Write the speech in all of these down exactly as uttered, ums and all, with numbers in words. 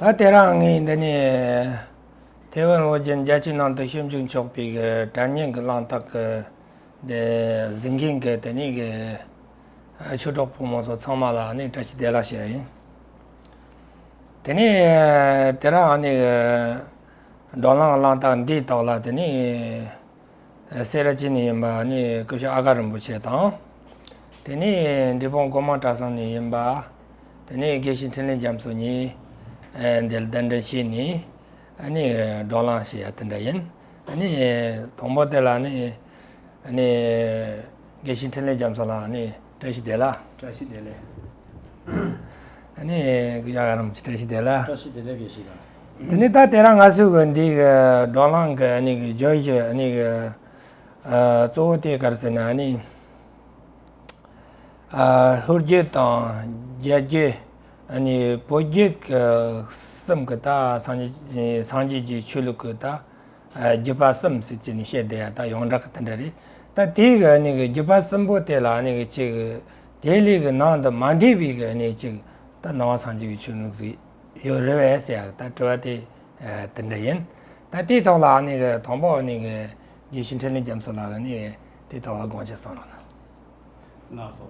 ད་དེ་རིང་ངས་འདི་ནས་ཐེ་ཝན་ལོ་རྒྱུས་རྒྱལ་སྤྱིའི་ནང་དུ་ཞིབ་འཇུག་ཆོག་པའི་གི་དྲ་བརྙན་གྱི་གླེང་སྟེགས་ཀྱི་འདི་གཟིགས་མཁན་གྱི་དེ་ནས་གི་ཆོས་གྲོགས་ཕོ་མོ་ཚོ་ཚང་མ་ལ་ནི་བཀྲ་ཤིས་བདེ་ལེགས་ཞུ་ཡ་ཡིན། དེ་ནས་དེ་རིང་ནི་བགྲོ་གླེང་གླེང་སྟེགས་འདིའི་ཐོག་ལ་དེ་ནས། སེ་ར་བྱེས་ནས་ཡིན་པ་ནི་སྐུ་ཞབས་ཨ་དཀར་རིན་པོ་ཆེ་དང་། དེ་ནས་འབྲས་སྤུངས་སྒོ་མང་གྲྭ་ཚང་ནས་ཡིན་པ། དེ་ནས་དགེ་བཤེས་འཕྲིན་ལས་རྒྱ་མཚོ་གཉིས། འདིར་གདན་འདྲེན་བྱས་ནས་ནི་བགྲོ་གླེང་བྱེད་ཡ་དེ་འདྲ་ཡིན། ནི་དང་པོ་དེ་ལ་ནི་ནི་དགེ་བཤེས་འཕྲིན་ལས་རྒྱ་མཚོ་ལགས་ནི་བཀྲ་ཤིས་བདེ་ལེགས། བཀྲ་ཤིས་བདེ་ལེགས། ཨ་ནི་ཡ་རང་བཀྲ་ཤིས་བདེ་ལེགས། བཀྲ་ཤིས་བདེ་ལེགས་དགེ་བཤེས་ལགས། དེ་ནི་ད་དེ་རིང་ང་ཚོའི་གི་འདི་གི་བགྲོ་གླེང་གི་ཨ་ནི་གི་བརྗོད་གཞི་ཨ་ནི་གི་ཨ་གཙོ་བོ་དེ་ག་རེ་ཟེར་ན་ཨ་ནི་ཨ་ལྷོ་རྒྱུད་དང་རྒྱ་རྒྱུད། ཨ་ནི་བོད་རྒྱུད་གི་གསུམ་གི་ད་སངས་རྒྱས་སངས་རྒྱས་ཀྱི་ཆོས་ལུགས་གི་ད་ཨ་བརྒྱུད་པ་གསུམ་ཟེར་གྱི་ནི་བཤད་བསྡད་ཡ་ད་ཡོངས་གྲགས་གི་དེ་འདྲ་རེད། ད་དེའི་གི་ཨ་ནི་གི་བརྒྱུད་པ་གསུམ་པོ་དེ་ལ་ཨ་ནི་གི་ཅིག་དེ་ལས་གི་ནང་དུ་མ་འདུས་པའི་གི་ཨ་ནི་ཅིག་ད་ནང་པ་སངས་རྒྱས་པའི་ཆོས་ལུགས་ཟིག་ཡོད་རེད་བས་ཟེར་ཡ་གི་ད་དྲི་བ་དེ་ཨ་དེ་འདྲ་ཡིན། ད་དེའི་ཐོག་ལ་ཨ་ནི་གི་དང་པོ་ཨ་ནི་གི་དགེ་བཤེས་འཕྲིན་ལས་རྒྱ་མཚོ་ལགས་ཀྱིས་ནི་དེའི་ཐོག་ལ་དགོངས་འཆར་གསུང་རོགས་གནང་། ལགས་སོ།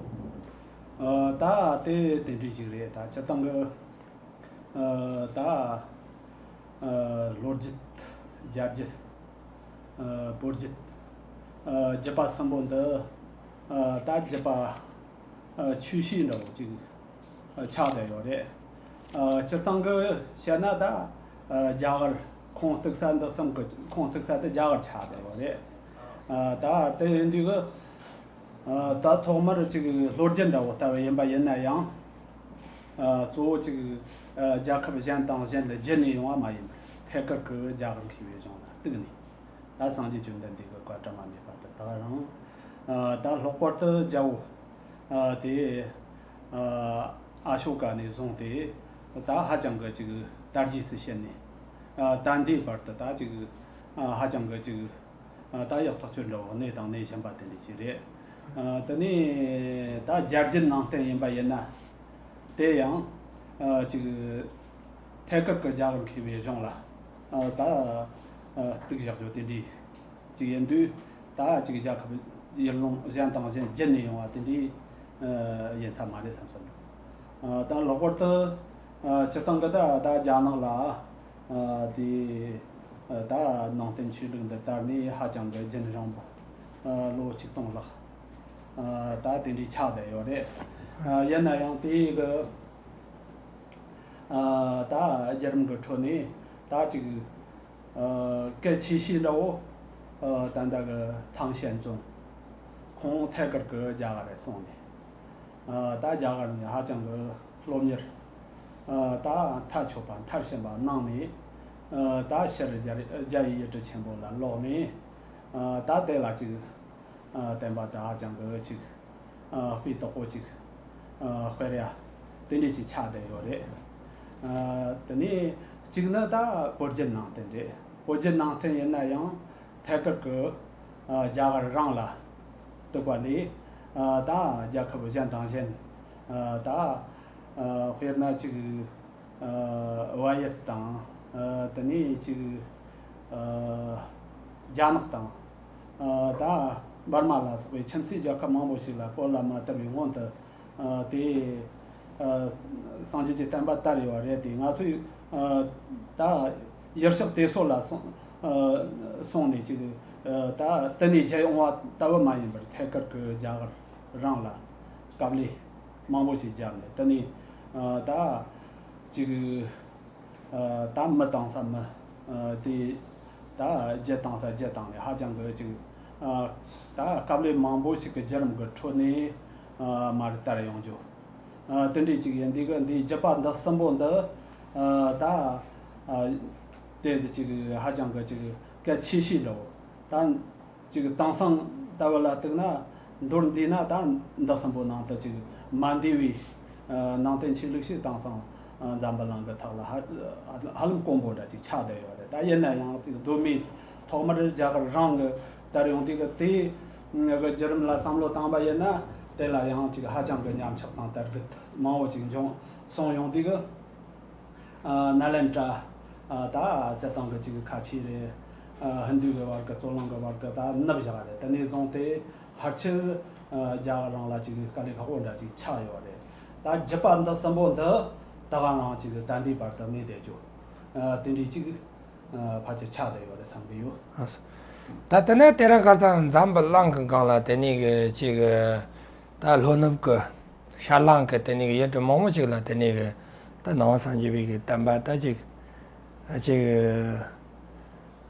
ཨ་ད་དེ་དེ་འདྲ་ཞིག་རེད། ད་སྤྱིར་བཏང་གི་ཨ་ད་ཨ་ལྷོ་རྒྱུད། རྒྱ་རྒྱུད། ཨ་བོད་རྒྱུད། ཨ་བརྒྱུད་པ་གསུམ་པོ་འདི་ཨ་ད་བརྒྱུད་པ་ཨ་ཆོས་བྱེད་འདྲ་བོ་ཅིག་ཨ་ཆགས་བསྡད་ཡོད་རེད། ཨ་སྤྱིར་བཏང་གི་བཤད་ན་ད་ཨ་རྒྱ་གར་ཁོངས་གཏུགས་ས་འདི་གསུམ་གི་ཁོངས་གཏུགས་ས་དེ་རྒྱ་གར་ཆགས་བསྡད་ཡོད་རེད། ཨ་ད་དེ་ཡིན་དུས་གི་ཨ་ད་ཐོག་མར་ཅིག་ལྷོ་རྒྱུད་འདྲ་བོ་ལྟ་བུ་ཡིན་པ་ཡིན་ན་ཡང་། ཨ་གཙོ་བོ་ཅིག་ཨ་རྒྱལ་ཁབ་གཞན་དང་གཞན་ལ་བརྒྱུད་ནས་ཡོང་བ་མ་ཡིན་པར་ཐད་ཀར་གྱི་རྒྱ་གར་མཁས་པའི་གཞུང་ལ་གཏུགས་ནས། ད་སངས་རྒྱས་བཅོམ་ལྡན་འདས་ཀྱི་བཀའ་དྲི་མ་མེད་པ་དེ་དག་རང་། ཨ་ད་ལྷག་པར་དུ་རྒྱལ་པོ་ཨ་དེ་ཨ་ཨ་ཤོ་ཀ་ནས་བཟུང་སྟེ་ད་ཧ་ཅང་གི་ཅིག་དར་རྒྱས་སུ་ཕྱིན་ནས། ཨ་ད་ལྟའི་བར་དུ་ད་ཅིག་ཨ་ཧ་ཅང་གི་ཅིག་ཨ་ད་ཡག་ཐག་ཆོད་འདྲ་བོ་གནས་དང་གནས་བཞིན་པ་དེ་འདྲ་ཅིག་རེད། ཨ་དེ་ནས་ད་རྒྱ་རྒྱུད་ནང་བསྟན་ཡིན་པ་ཡིན་ན། དེ་ཡང་ཨ་ཅིག་ཐད་ཀར་གྱི་རྒྱ་གར་མཁས་པའི་གཞུང་ལ་ཨ་ད་ཨ་གཏུགས་བཞག་རྒྱུ་དེ་འདྲ་ཅིག་ཡིན་དུས། ད་ཅིག་རྒྱལ་ཁབ་ཡུལ་ལུང་གཞན་དང་གཞན་བརྒྱུད་ནས་ཡོང་བ་དེ་འདྲ་ཨ་ཡིན་ས་མ་རེད་བསམ་བསམ་འདུག་ཨ་ད་ལྷག་པར་དུ་ཨ་སྤྱིར་བཏང་གི་ད་ད་རྒྱ་ནག་ལ་ཨ་དེ་ཨ་ད་ནང་བསྟན་ཆོས་ལུགས་འདི་དར་ནས་ཧ་ཅང་གི་རྒྱུན་རིང་པོ་ཨ་ལོ་ཆིག་སྟོང་ལྷག་ཨ་ད་དེ་འདྲའི་ཆགས་བསྡད་ཡོད་རེད། ཨ་ཡིན་ན་ཡང་དེའི་གི་ཨ་ད་བརྒྱུད་རིམ་གི་ཁྲོད་ནས་ད་ཅིག་ཨ་གལ་ཆེ་ཤོས་འདྲ་བོ་ཨ་ད་ལྟ་གི་ཐང་ཞན་ཙུང་ཁོང་ཐད་ཀར་གི་རྒྱ་གར་རེད་སོང་ནས། ཨ་ད་རྒྱ་གར་ནས་ཧ་ཅང་གི་སློབ་གཉེར་ཨ་ད་མཐར་ཕྱོགས་པ་མཐར་ཕྱིན་པ་གནང་ནས། ཨ་ད་ཕྱིར་རྒྱ་རྒྱ་ཡི་ཡུལ་གྲུ་ཆེན་པོ་ལ་ལོག་ནས། ཨ་ད་དེ་ལ་ཅིག་ཨ་བསྟན་པ་དེ་ཧ་ཅང་གི་ཅིག་ཨ་སྤུས་དག་པོ་ཅིག་ཨ་སྤེལ་ཡ་དེ་འདྲ་ཅིག་ཆགས་བསྡད་ཡོད་རེད། ཨ་དེ་ནས་གཅིག་ནི་ད་བོད་བརྒྱུད་ནང་བསྟན་རེད། བོད་བརྒྱུད་ནང་བསྟན་ཡིན་ན་ཡང་ཐད་ཀར་གྱི་ཨ་རྒྱ་གར་རང་ལ་གཏུགས་པ་ལས། ཨ་ད་རྒྱལ་ཁབ་གཞན་དང་གཞན་ཨ་ད་ཨ་དཔེར་ན་ཅིག་ཨ་བལ་ཡུལ་དང་། ཨ་དེ་ནས་ཅིག་ཨ་རྒྱ་ནག་དང་། ཨ་ད་འབར་མ་ལ་སོགས་པའི་ཁྱིམ་མཚེས་རྒྱལ་ཁབ་མང་པོ་ཞིག་ལ་བོད་ལ་མ་དར་བའི་སྔོན་དུ་ཨ་དེ་ཨ་སངས་རྒྱས་ཀྱི་བསྟན་པ་དར་ཡོད་རེད་དེ། ང་ཚོས་ཨ་ད་ཡུལ་ཕྱོགས་དེ་ཚོ་ལ་སོང་ཨ་སོང་ནས་ཅིག་ཨ་ད་དེ་ནས་རྒྱལ་ཡོང་བ་ལྟ་བུ་མ་ཡིན་པར་ཐད་ཀར་གྱི་རྒྱ་གར་རང་ལ་དཀའ་ལས་མང་པོ་ཞིག་བརྒྱབ་ནས། དེ་ནས་ཨ་ད་ཅིག་ཨ་ད་མི་བཏང་ས་མི། ཨ་དེ་ད་རྒྱུ་བཏང་ས་རྒྱུ་བཏང་ནས་ཧ་ཅང་གི་ཅིག་ཨ་ད་དཀའ་ལས་མང་པོ་ཞིག་གི་བརྒྱུད་རིམ་གི་ཁྲོད་ནས་ཨ་མར་དར་ཡོང་རྒྱུ། ཨ་དེ་འདྲའི་ཅིག་ཡིན་དུས་གི་འདིའི་བརྒྱུད་པ་འདི་གསུམ་པོ་འདི་ཨ་ད་ཨ་དེ་ཅིག་ཧ་ཅང་གི་ཅིག་གལ་ཆེ་ཤོས་འདྲ་བོ། ད་ཅིག་དེང་སང་ལྟ་བུ་ལ་གཏུགས་ན། མདོར་བསྡུས་ན་ད་འདི་གསུམ་པོ་ནང་དུ་ཅིག་མ་འདུས་པའི་ཨ་ནང་བསྟན་ཆོས་ལུགས་ཤིག་དེང་སང་ཨ་འཛམ་བུ་གླིང་གི་ཚབ་ལ་ཧ་ཧ་ལམ་དཀོན་པོ་འདྲ་ཅིག་ཆགས་བསྡད་ཡོད་རེད། ད་ཡིན་ན་ཡང་ཅིག་གདོད་མའི་ཐོག་མར་རྒྱ་གར་རང་གི་དར་ཡོང་དུས་གི་དེའི་གི་བརྒྱུད་རིམ་ལ་བསམ་བློ་བཏང་པ་ཡིན་ན། དེ་ལ་ཡང་ཅིག་ཧ་ཅང་གི་ཉམས་ཆག་དང་དར་རྒུད་མང་བོ་ཅིག་འབྱུང་སོང་ཡོང་དུས་གི། ཨ་ནཱ་ལེནྡྲ། ཨ་ད་སྤྱིར་བཏང་གི་ཅིག་ཁ་ཆེ་རེད། ཨ་ཧིན་རྡུ་གི་བར་གི་རྩོད་གླེང་གི་བར་གི་ད་ནུབ་བཞག་རེད། དེ་ནས་བཟུང་སྟེ་ཕལ་ཆེར་ཨ་རྒྱ་གར་རང་ལ་ཅིག་དཀའ་ལས་ཁག་པོ་འདྲ་ཅིག་ཆགས་ཡོད་རེད། ད་རྒྱུད་པ་འདི་གསུམ་པོ་འདི་ད་ག་རང་ཅིག་ད་ལྟའི་བར་དུ་གནས་བསྡད་རྒྱུ། ཨ་དེ་འདྲའི་ཅིག་ཨ་ཕལ་ཆེར་ཆགས་བསྡད་ཡོད་རེད་བསམ་གི་ཡོད། ད་དེ་ནས་དེ་རིང་ཁ་སང་འཛམ་བུ་གླིང་གི་སྒང་ལ་དེ་ནས་གི་ཅིག་ད་ལྷོ་ནུབ་ཀྱི་ཤར་གླིང་གི་དེ་ནས་གི་ཡུལ་གྲུ་མང་པོ་ཅིག་ལ་དེ་ནས་གི་ད་ནང་བསམ་བརྒྱུད་པའི་གི་བསྟན་པ་ད་ཅིག་ཅིག་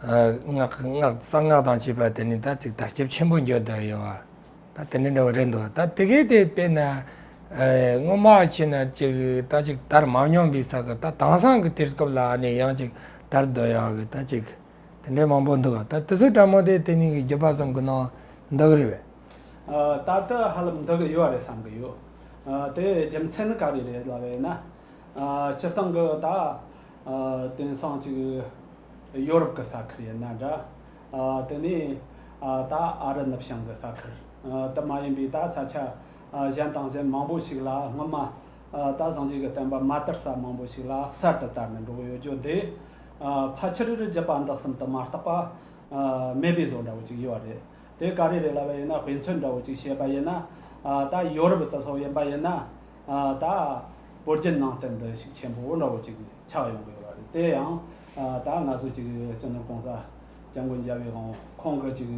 སྔགས་སྔགས་གསང་སྔགས་དང་བཅས་པ་དེ་ནས་ད་ཅིག་དར་ཁྱབ་ཆེན་པོ་འགྱོ་བསྡད་ཡོད་པ། ད་དེ་འདྲ་འདྲ་བོ་རེད་འདུག་ད་དེ་གས་དེ་དཔེར་ན་ཨ་སྔོན་མ་ཕྱིན་ན་ཅིག་ད་ཅིག་དར་མ་མྱོང་པའི་ས་གི་ད་དེང་སང་གི་དུས་སྐབས་ལ་ནི་ཡང་ཅིག་དར་སྡོད་ཡག་གི་ད་ཅིག་དེ་འདྲའི་མང་པོ་འདུག་ད་དེ་ཚོའི་གྲས་མོ་དེ་དེ་གཉིས་ཀྱི་རྒྱུད་པ་གསུམ་གི་ནང་འདུ་གི་རེད་པས། ཨ་ད་ལྟ་ཧ་ལམ་འདུ་གི་ཡོད་རེད་བསམ་གི་ཡོད། ཨ་དེ་རྒྱུ་མཚན་ནི་ག་རེ་རེད་ལབ་པས་ན། ཨ་སྤྱིར་བཏང་གི་ད་ཨ་དེང་སང་ཅིག་ཡོ་རོབ་གི་ས་ཁུལ་ཡིན་ན་འདྲ། ཨ་དེ་ནས་ཨ་ད་ཨ་རི་ནུབ་བྱང་གི་ས་ཁུལ། ཨ་དེ་མ་ཡིན་པའི་ད་ས་ཆ་ཨ་གཞན་དང་གཞན་མང་པོ་ཞིག་ལ་སྔོན་མ་ཨ་ད་སངས་རྒྱས་ཀྱི་བསྟན་པ་མ་དར་ས་མང་པོ་ཞིག་ལ་གསར་དུ་དར་ནས་འགྲོ་གི་ཡོད་རྒྱུ་འདི། ཨ་ཕལ་ཆེར་རྒྱུད་པ་འདི་གསུམ་དུ་མ་གཏོགས་པ་ཨ་མེད་པའི་བཟོ་འདྲ་བོ་ཅིག་ཡོད་རེད། དེ་ག་རེ་རེད་ལབ་པ་ཡིན་ན། དཔེ་མཚོན་འདྲ་བོ་ཅིག་བཤད་པ་ཡིན་ན། ཨ་ད་ཡོ་རོབ་དེ་ཚོ་ཡིན་པ་ཡིན་ན། ཨ་ད་བོད་བརྒྱུད་ནང་བསྟན་འདི་ཤུགས་ཆེན་པོ་འདྲ་བོ་ཅིག་ཆགས་ཡོང་གི་ཡོད་རེད། དེ་ཡང་ཨ་ད་ང་ཚོ་ཅིག་སྤྱི་ནོར་༸གོང་ས་༸སྐྱབས་མགོན་རྒྱལ་བའི་དབང་པོ་ཁོང་གི་ཅིག་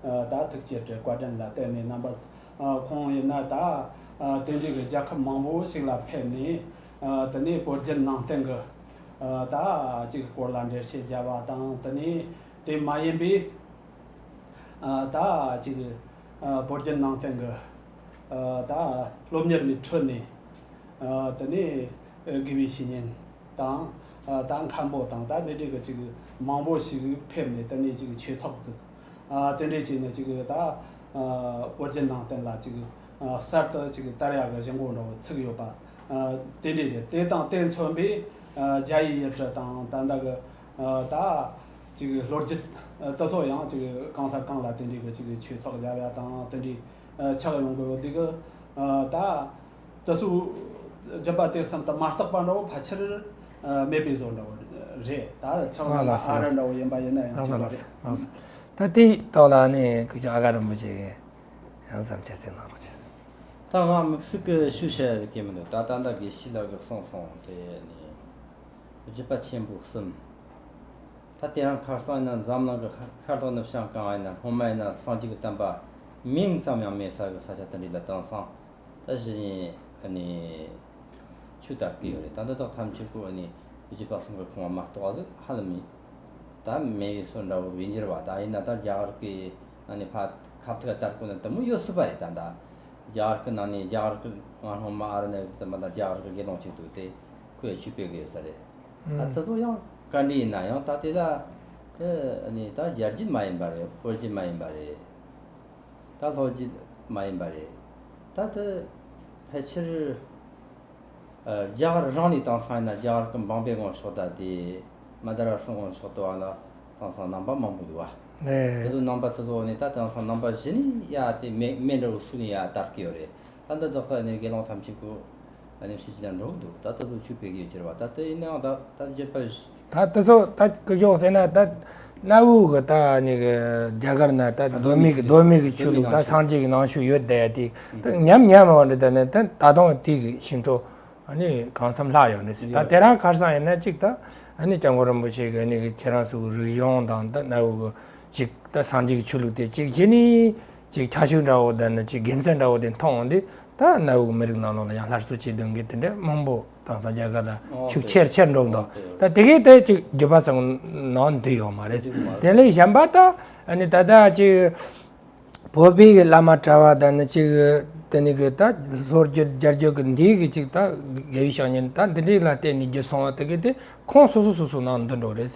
ཨ་ད་ཐུགས་བསྐྱེད་དེ་བཀའ་དྲིན་ལ་བརྟེན་ནས། རྣམ་པ་ཨ་ཁོང་ཡིན་ན་ད་ཨ་དེ་འདྲའི་གི་རྒྱལ་ཁབ་མང་པོ་ཞིག་ལ་ཕེབས་ནས། ཨ་དེ་ནས་བོད་བརྒྱུད་ནང་བསྟན་གི་ཨ་ད་ཅིག་སྐོར་ལ་འགྲེལ་བཤད་བརྒྱབ་པ་དང་། དེ་ནས་དེ་མ་ཡིན་པའི་ཨ་ད་ཅིག་ཨ་བོད་བརྒྱུད་ནང་བསྟན་གི་ཨ་ད་སློབ་གཉེར་བའི་ཁྲོད་ནས། ཨ་དེ་ནས་དགེ་བའི་བཤེས་གཉེན་དང་། ཨ་ད་མཁན་པོ་དང་། ད་དེ་འདྲའི་གི་ཅིག་མང་པོ་ཞིག་ཕེབས་ནས། དེ་ནས་ཅིག་ཆོས་ཚོགས་བཙུགས། ཨ་དེ་འདྲས་བྱས་ནས་ཅིག་ད་ཨ་བོད་བརྒྱུད་ནང་བསྟན་ལ་ཅིག་ཨ་གསར་དུ་ཅིག་དར་ཡག་གི་གཞི་འགོ་འདྲ་བོ་ཚུགས་ཡོད་པ། ཨ་དེ་འདྲས་རེད། དེ་དང་དེ་མཚོན་པའི་ཨ་རྒྱ་ཡི་ཡུལ་གྲུ་དང་། ད་ལྟ་གི་ཨ་ད་ཅིག་ལོ་རྒྱུས་ཨ་དེ་ཚོ་ཡང་ཅིག་གང་ས་གང་ལ་དེ་འདྲའི་གི་ཅིག་ཆོས་ཚོགས་བརྒྱབ་ཡ་དང་། དེ་འདྲའི་ཨ་ཆགས་ཡོང་གི་ཡོད། དེ་གི་ཨ་ད་དེ་ཚོའི་རྒྱུད་པ་དེ་གསུམ་དུ་མ་གཏོགས་པ་འདྲ་བོ་ཕལ་ཆེར་ཨ་མེད་པའི་བཟོ་འདྲ་བོ་རེད། ད་ཆགས་ལ་ལ་ལ་ཨ་རི་འདྲ་བོ་ཡིན་པ་ཡིན་ན་ཡང་ལགས་སོ། ཅིག་ལགས་རེད། སོ། ལགས་སོ། ད་དེའི་ཐོག་ལ་ནི་སྐུ་ཞབས་ཨ་ག་རིན་པོ་ཆེ་ཡང་བསམ་འཆར་ཅིག་གནང་རོགས་གྱིས། ད་ང་དམིགས་བསལ་གྱི་ཞུ་བྱ་ཡ་གི་མི་འདུག་ད་ད་ལྟ་དགེ་བཤེས་ལགས་ཀྱིས་གསུངས་སོང་། དེ་ནི་རྒྱུད་པ་ཆེན་པོ་གསུམ། ད་དེ་རིང་ཁ་སང་ཡིན་ན་འཛམ་གླིང་གི་ཤར་ཤར་ཕྱོགས་ནུབ་བྱང་གང་ཡིན་ན་སྔོན་མ་ཡིན་ན་སངས་རྒྱས་ཀྱི་བསྟན་པ་མིང་ཙམ་ཡང་མེད་ས་གི་ས་ཆ་དེ་འདྲ་ལ་དེང་སང་ད་གཞི་ནས་ཨ་ནི་ཆོས་དར་གྱི་ཡོད་རེད། ད་འདི་དག་ཐམས་ཅད་པོ་ཨ་ནི་རྒྱུད་པ་གསུམ་གྱི་ཁོངས་མ་གཏོགས་ཟིག་ཧ་ལམ་ད་མེད་པའི་བཟོ་འདྲ་བོ་བས་འགྱུར་བ། ད་ཡིན་ན་ད་རྒྱ་གར་གྱི་ནང་ནས་ཕར་ཁ་ཐུག་དར་གོ་ན་དེ་མོ་ཡོད་སྲིད་པ་རེད། ད་ད་རྒྱ་གར་གྱི་ནང་ནས་རྒྱ་གར་གྱི་ང་སྔོན་མ་ཨ་རི་ནས་ཙམ་པ་ད་རྒྱ་གར་གྱི་དགེ་སློང་ཅིག་འདུག་དེ་ཁོས་ཆོས་སྤེལ་གི་ཡོད་ས་རེད། ད་དེ་ཚོ་ཡང་བཀའ་འདྲི་ཡིན་ན་ཡང་ད་དེ་ད་དེ་ཨ་ནི་ད་རྒྱ་རྒྱུད་མ་ཡིན་པ་རེད། བོད་རྒྱུད་མ་ཡིན་པ་རེད། ད་ལྷོ་རྒྱུད་མ་ཡིན་པ་རེད། ད་དེ་ཕལ་ཆེར་ཨ་རྒྱ་གར་རང་ནས་དེང་སང་ཡིན་ན་རྒྱ་གར་གྱི་འབངས་པའི་ངོ་ཕྱོགས་ད་དེ་མ་དར་བ་སོང་ངོ་ཕྱོགས་དུ་བ་ལ་དེང་སང་ནང་པ་མང་པོ་འདུག་བ། དེ་ཚོ་ནང་པ་དེ་ཚོ་ནས་ད་དེང་སང་ནང་པ་གཞི་ནས་ཡ་དེ་མེ་མེ་འདྲ་བོ་སུ་ནས་ཡ་དར་གི་ཡོད་རེད། ད་འདི་དག་ས་ནས་དགེ་སློང་ཐམས་ཅད་པོ་ཨ་ནི་ཕྱི་ཅི་ན་འགྲོ་གི་འདུག་ད་ལྟ་ཚོ་ཆོས་སྤེལ་གི་ཡོད་ཀྱི་རེད་བ། ད་ལྟ་ཡིན་ནའང་ད་ད་བརྒྱུད་པ་ད་སྐུ་ཞབས་ཟེར་ན་ད་གནའ་བོའི་གི་ད་ནི་གི་རྒྱ་གར་ན་ད་གདོད་མའི་གི་གདོད་མའི་གི་ཆོས་ལུགས་ད་སངས་རྒྱས་ཀྱི་ནང་ཆོས་ཡོད་བསྡད་ཡ་དེ་ད་ཉམས་ཉམས་པ་འདྲ། ད་ནི་ད་ད་དུང་དེ་གི་ཞིམ་འཕྲོ་ཨ་ནི་གང་འཚམ་ལྷག་ཡོད་རེད་ཟེར། ད་དེ་རིང་ཁ་སང་ཡིན་ན་ཅིག་ད་ཨ་ནི་སྐྱབས་མགོན་རིན་པོ་ཆེ་གི་ཨ་ནི་གི་ཁྱེད་རང་ཚོ་གི་རིག་གཞུང་དང་ད་གནའ་བོའི་གི་ཅིག་ད་སངས་རྒྱས་ཀྱི་ཆོས་ལུགས་དེ་ཅིག་གཞི་ནས་ཅིག་ཁྱད་ཆོས་འདྲ་བོ་དང་ནི་ཅིག་དགེ་མཚན་འདྲ་བོ་དེ་མཐོང་འོང་དུས། ད་གནའ་བོའི་མི་རིགས་ནང་ལོགས་ལ་ཡང་སླར་གསོ་བྱེད་དོན་གྱི་དེ་འདྲ་མང་པོ་དེང་སང་རྒྱ་གར་ལ་ཤུགས་ཆེར་ཆེར་འགྲོ་གི་འདུག་ད་དེ་གས་དེ་ཅིག་རྒྱུད་པ་ཚང་ནང་འདུས་ཡོད་མ་རེད། དེ་ལས་གཞན་པ་ད་ཨ་ནི་ད་ལྟ་ཅིག་བོད་པའི་གི་བླ་མ་གྲྭ་བ་དང་ནི་ཅིག་དེ་ནི་གི་ད་ལྷོ་རྒྱུད་རྒྱ་རྒྱུད་གི་འདི་གི་ཅིག་ད་དགེ་བའི་བཤེས་གཉེན་ད་འདི་འདྲ་ལ་བརྟེན་ནས་བརྒྱུད་སོང་བ་དེ་གི་དེ་ཁོངས་སོ་སོ་སོ་སོ་ནང་འདུས་འགྲོ་རེད།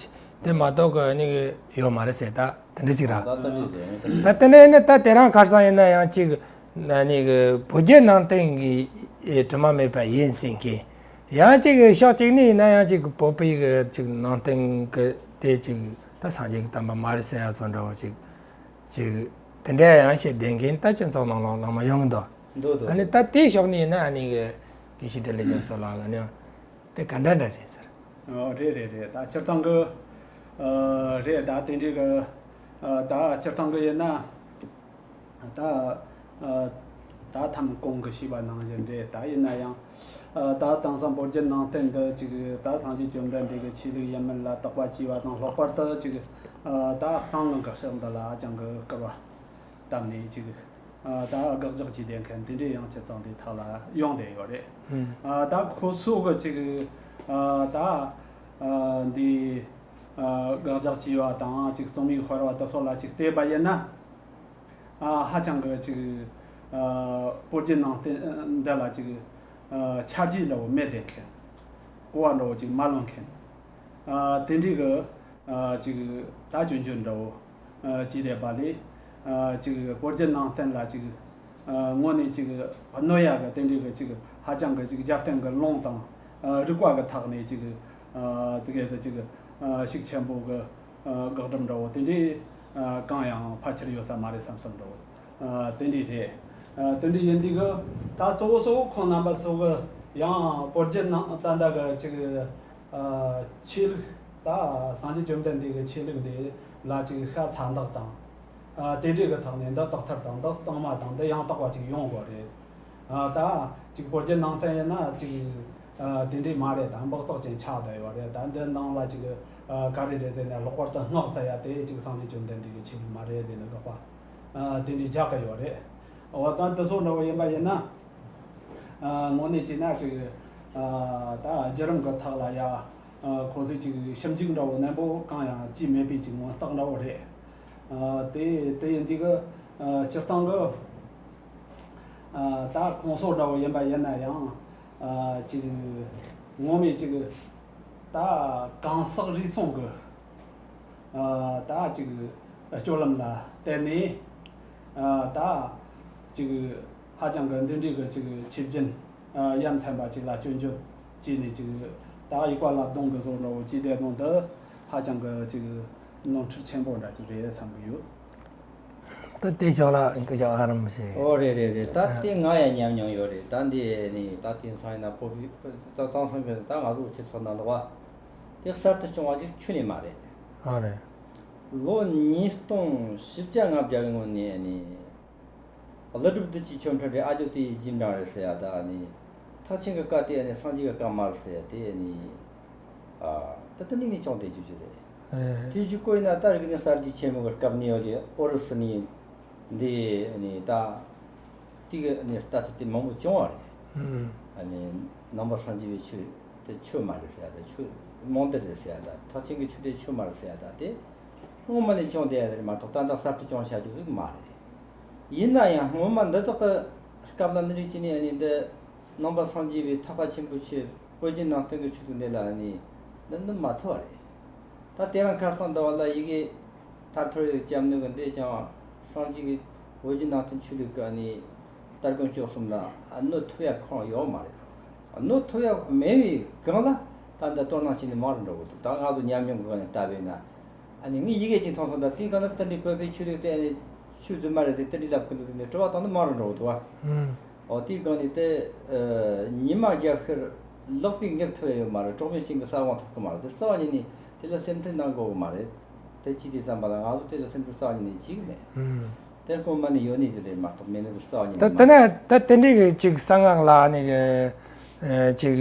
དེ་མ་གཏོགས་གི་ཨ་ནི་གི་ཡོད་མ་རེད་ཟེར། ད་དེ་འདྲ་ཅིག་ར། ད་ལྟ་དེ་ཟེར་ཡང་ད་དེ་ནས་ནི་ད་དེ་རིང་ཁ་སང་ཡིན་ན་ཡང་ཅིག་ཨ་ནི་གི་བོད་བརྒྱུད་ནང་བསྟན་གི་དྲི་མ་མེད་པ་ཡིན་ཟེར་མཁན། ཡང་ཅིག་ཕྱོགས་གཅིག་ནས་ཡིན་ན་ཡང་ཅིག་བོད་པའི་གི་ཅིག་ནང་བསྟན་གི་དེ་ཅིག་ད་སངས་རྒྱས་ཀྱི་བསྟན་པ་མ་རེད་ཟེར་ཡ་བཟོ་འདྲ་བོ་ཅིག་ཅིག་དེ་འདྲ་ཡང་བཤད་བསྡད་མཁན་ད་སྤྱི་ཚོགས་ནང་ལོགས་ལ་མ་ཡོང་གི་འདུག་འདུག་འདུག་ཨ་ནི་ད་དེའི་ཕྱོགས་ནས་ཡིན་ན་ཨ་ནི་གི་དགེ་བཤེས་འཕྲིན་ལས་རྒྱ་མཚོ་ལགས་ཨ་ནི་དེ་ག་འདྲ་འདྲ་བྱས་ཟེར། ཨོ་རེད་རེད་རེད། ད་སྤྱིར་བཏང་གི་ཨ་རེད། ད་དེ་འདྲའི་གི་ཨ་ད་སྤྱིར་བཏང་གི་ཡིན་ན། ད་ཨ་ད་ཐམ་གོང་གི་ཞུས་པ་ནང་བཞིན་རེད། ད་ཡིན་ན་ཡང་ཨ་ད་དེང་སང་བོད་བརྒྱུད་ནང་བསྟན་འདི་ཅིག་ད་སངས་རྒྱས་བཅོམ་ལྡན་འདས་ཀྱི་ཆོས་ལུགས་ཡིན་མིན་ལ་དོགས་པ་སྐྱེས་པ་དང་། ལྷག་པར་དུ་ཅིག་ཨ་ད་གསང་སྔགས་ཀྱི་ཕྱོགས་འདི་ལ་ཧ་ཅང་གི་སྐུར་བ་བཏབ་ནས་ཅིག་ཨ་ད་དགག་རྒྱག་བྱས་བསྡད་མཁན་དེ་འདྲས་ཡང་སྤྱིར་བཏང་དེ་དག་ལ་ཡོང་བསྡད་ཡོད་རེད། ཨ་ད་ཁོ་ཚོ་གི་ཅིག་ཨ་ད་ཨ་འདི་ཨ་དགག་རྒྱག་བྱས་པ་དང་ཅིག་རྩོམ་ཡིག་སྤེལ་བ་དེ་ཚོ་ལ་ཅིག་བལྟས་པ་ཡིན་ན། ཨ་ཧ་ཅང་གི་ཅིག་ཨ་བོད་བརྒྱུད་ནང་བསྟན་འདི་ལ་ཅིག་ཨ་ཆ་རྒྱུས་འདྲ་བོ་མེད་བསྡད་མཁན། གོ་བ་འདྲ་བོ་ཅིག་མ་ལོན་མཁན། ཨ་དེ་འདྲའི་གི་ཨ་ཅིག་ད་སྐྱོན་བརྗོད་འདྲ་བོ་ཨ་བྱས་བསྡད་པ་ལས། ཨ་ཅིག་བོད་བརྒྱུད་ནང་བསྟན་ལ་ཅིག་ཨ་དངོས་གནས་ཅིག་གནོད་ཡ་གི་དེ་འདྲའི་གི་ཅིག་ཧ་ཅང་གི་ཅིག་རྒྱབ་རྟེན་གི་ལུང་དང་ཨ་རིགས་པ་གི་ཐོག་ནས་ཅིག་ཨ་དེ་གའི་དེ་ཅིག་ཨ་ཤུགས་ཆེན་པོ་གི་ཨ་དགག་སྒྲུབ་འདྲ་བོ་དེ་འདྲའི་ཨ་གང་ཡང་ཕལ་ཆེར་ཡོད་ས་མ་རེད་བསམ་བསམ་འདྲ་བོ་ཨ་དེ་འདྲའི་རེད། ཨ་དེ་འདྲའི་ཡིན་དུས་གི་ད་གཙོ་བོ་གཙོ་བོ་ཁོང་རྣམ་པ་ཚོ་གི་ཡང་བོད་བརྒྱུད་ནང་བསྟན་འདི་གི་ཅིག་ཨ་ཆོས་ལུགས། ད་སངས་རྒྱས་བཅོམ་ལྡན་འདས་ཀྱི་ཆོས་ལུགས་འདི་ལ་ཅིག་ཤ་ཚ་འདེགས་དང་། ཨ་དེ་འདྲའི་གི་ཐོག་ནས་འདི་རྟགས་མཚན་དང་འདི་གཙང་མ་དང་འདི་ཡང་དག་པ་ཅིག་ཡོང་དགོས་རེད། ཨ་ད་ཅིག་བོད་བརྒྱུད་ནང་བསྟན་ཡིན་ན་ཅིག་ཨ་དེ་འདྲའི་མ་རེད། ད་འབག་བཙོག་ཅན་ཆགས་བསྡད་ཡོད་རེད། ད་འདི་ནང་ལ་ཅིག་ཨ་ག་རེ་རེད་ཟེར་ན། ལྷག་པར་དུ་སྔགས་ཟེར་ཡ་དེ་ཅིག་སངས་རྒྱས་བཅོམ་ལྡན་འདས་ཀྱི་ཆོས་ལུགས་མ་རེད་ཟེར་ནས་དགག་པ་ཨ་དེ་འདྲའི་རྒྱག་གི་ཡོད་རེད། འོ་ད་འདི་ཚོ་འདྲ་བོ་ཡིན་པ་ཡིན་ན། ཨ་དངོས་གནས་བྱས་ན་ཅིག་ཨ་ད་བརྒྱུད་རིམ་གྱི་ཐོག་ལ་ཡ་ཨ་ཁོ་ཚོས་ཅིག་ཞིབ་འཇུག་འདྲ་བོ་ནན་པོ་གང་ཡང་བྱས་མེད་པའི་ཅིག་ངོ་རྟགས་འདྲ་བོ་རེད། ཨ་དེ་དེ་ཡིན་དུས་གི་ཨ་སྤྱིར་བཏང་གི་ཨ་ད་ཁོང་ཚོ་འདྲ་བོ་ཡིན་པ་ཡིན་ན་ཡང་ཨ་ཅིག་ངོ་མས་ཅིག་ད་གང་ཟག་རིགས་མཚུངས་གི་ཨ་ད་ཅིག་སྤྱོད་ལམ་ལ་བརྟེན་ནས་ཨ་ད་ཅིག་ཧ་ཅང་གི་འདི་འདྲའི་གི་ཅིག་ཆོས་བརྒྱུད་ཨ་ཡ་མཚན་པ་ཅིག་ལ་སྐྱོན་བརྗོད་བྱས་ནས་ཅིག་ད་ཡིག་པ་བསླབ་སྡོམ་གི་བཟོ་འདྲ་བོ་བྱས་བསྡད་དོན་འདི་ཧ་ཅང་གི་ཅིག་ནོར་འཁྲུལ་ཆེན་པོ་འདྲ་ཅིག་རེད་བསམ་གི་ཡོད། ད་དེ་ཕྱོགས་ལ་སྐུ་ཞབས་ཨ་རམ་ཞེས། ཨོ་རེད་རེད་རེད། ད་དེ་ང་ཡང་ཉམས་མྱོང་ཡོད་རེད། ད་འདི་ནི་ད་དེང་སང་ཡིན་ན་བོད་པའི་ད་དེང་སང་གི་ད་ང་ཚོ་སྤྱི་ཚོགས་ནང་ལོགས་པ་དེ་གསར་དུ་བྱུང་བ་ཅིག་ཁྱོན་ནས་མ་རེད། ཨ་རེད། ལོ་ཉིས་སྟོང་བཞི་བརྒྱ་ལྔ་བརྒྱ་གི་སྔོན་ནས་ནི་ཀླུ་སྒྲུབ་བདུད་ཀྱི་ཆོ་འཕྲུལ་རེད། ཨ་ཇོ་དེ་ཡི་རྗེས་འབྲང་རེད་ཟེར་ཡ། ད་ནི་ཐེག་ཆེན་གྱི་བཀའ་དེ་ནི་སངས་རྒྱས་ཀྱི་བཀའ་མ་རེད་ཟེར་ཡ་དེ་ནི་ཨ་ད་ལྟ་ནི་ནི་ཅུང་དེ་བརྗོད་རྒྱུ་རེད། རེད། དེ་བཞུགས་སྐོར་ཡིན་ན་ད་རིག་གནས་གསར་བརྗེ་ཆེན་མོ་གི་སྐབས་ནས་ཡོད་དེ། ཨོ་རི་སི་ནས་འདི་ནི་ད་དེ་གི་ནི་ལྟ་ཚུལ་དེ་མང་པོ་བྱུང་བ་རེད། ཨུམ། ཨ་ནི་ནང་པ་སངས་རྒྱས་པའི་ཆོས་དེ་ཆོས་མ་རེད་ཟེར་ཡ། དེ་ཆོས་རྨོངས་དད་རེད་ཟེར་ཡ། ད་ཐེག་ཆེན་གྱི་ཆོས་དེ་ཆོས་མ་རེད་ཟེར་ཡ། ད་དེ་སྔོན་མ་ནས་བྱུང་བསྡད་ཡ་དེ་རེད་མ་གཏོགས་ད་ལྟ་གསར་དུ་བྱུང་བྱ་རྒྱུ་ཟིག་མ་རེད། ཡིན་ན་ཡང་སྔོན་མ་འདི་དག་གི་སྐབས་ལ་འདི་རིགས་ཀྱི་ནི་ཨ་ནི་འདི་ནང་པ་སངས་རྒྱས་པའི་ཐེག་པ་ཆེན་པོའི་ཆོས་བོད་བརྒྱུད་ནང་བསྟན་གྱི་ཆོས་ལུགས་འདི་ལ་ནི་འདི་འདི་མ་ཐུབ་པ་རེད། ད་དེ་རིང་ཁ་སང་འདི་བ་ལ་ཡི་གེ་ཐར་ཐོར་ཡོད་ཀྱམ་ནུ་གི་འདི་ཀྱང་སངས་རྒྱས་ཀྱི་བོད་བརྒྱུད་ནང་བསྟན་ཆོས་ལུགས་ཀྱི་ནི་དར་དགུན་སྤྱོད་གསུམ་ལ་གནོད་ཐུབ་ཡ་ཁོང་ཡོད་མ་རེད། གནོད་ཐུབ་ཡ་མེད་པའི་སྒང་ལ་ད་འདི་དོ་སྣང་བྱས་ནས་མང་རུ་འགྲོ་གི་འདུག་ད་ང་ཚོ་ཉམས་མྱོང་གི་སྒང་ནས་ལྟ་བས་ན། ཨ་ནི་ངས་ཡི་གེ་གཅིག་མཐོང་སོང་། ད་དེའི་སྒང་ན་དེ་འདྲའི་བོད་པའི་ཆོས་ལུགས་དེ་ཨ་ནི་ཆོས་རྫུན་མ་རེད་ཟེར་དེ་འདྲའི་ལབ་གི་འདུག་ཟེར་ནས་དྲི་བ་བཏང་ན་མང་རུ་འགྲོ་གི་འདུག་བ། ཨུམ། འོ་དེའི་སྒང་ནས་དེ་ཨ་ཉི་མ་རྒྱབ་ཤར་ལོག་པའི་ངེས་ཐུབ་ཡ་ཡོད་མ་རེད། གྲོགས་མེད་ཤིང་གི་ས་བོན་ཐོག་གི་མ་རེད། དེ་རྩ་བ་ཉིད་ནས་དེ་ལ་སེམས་ཁྲལ་གནང་དགོས་གི་མ་རེད། དེ་ཅི་དེ་ཙམ་པ་ལ་ང་ཚོ་དེ་ལ་སེམས་ཁྲལ་རྩ་བ་ཉིད་ནས་བྱེད་གི་མེད། ཨུམ། དེ་སྔོན་མ་ནས་ཡོད་ནི་ཟིག་རེད་མ་གཏོགས་མེད་ནི་ཟིག་རྩ་བ་ཉིད་ད་ནས་དེ་མ་ནས་རེད། ད་དེ་འདྲའི་གི་ཅིག་གསང་སྔགས་ལ་ནི་གི་ཨ་ཅིག་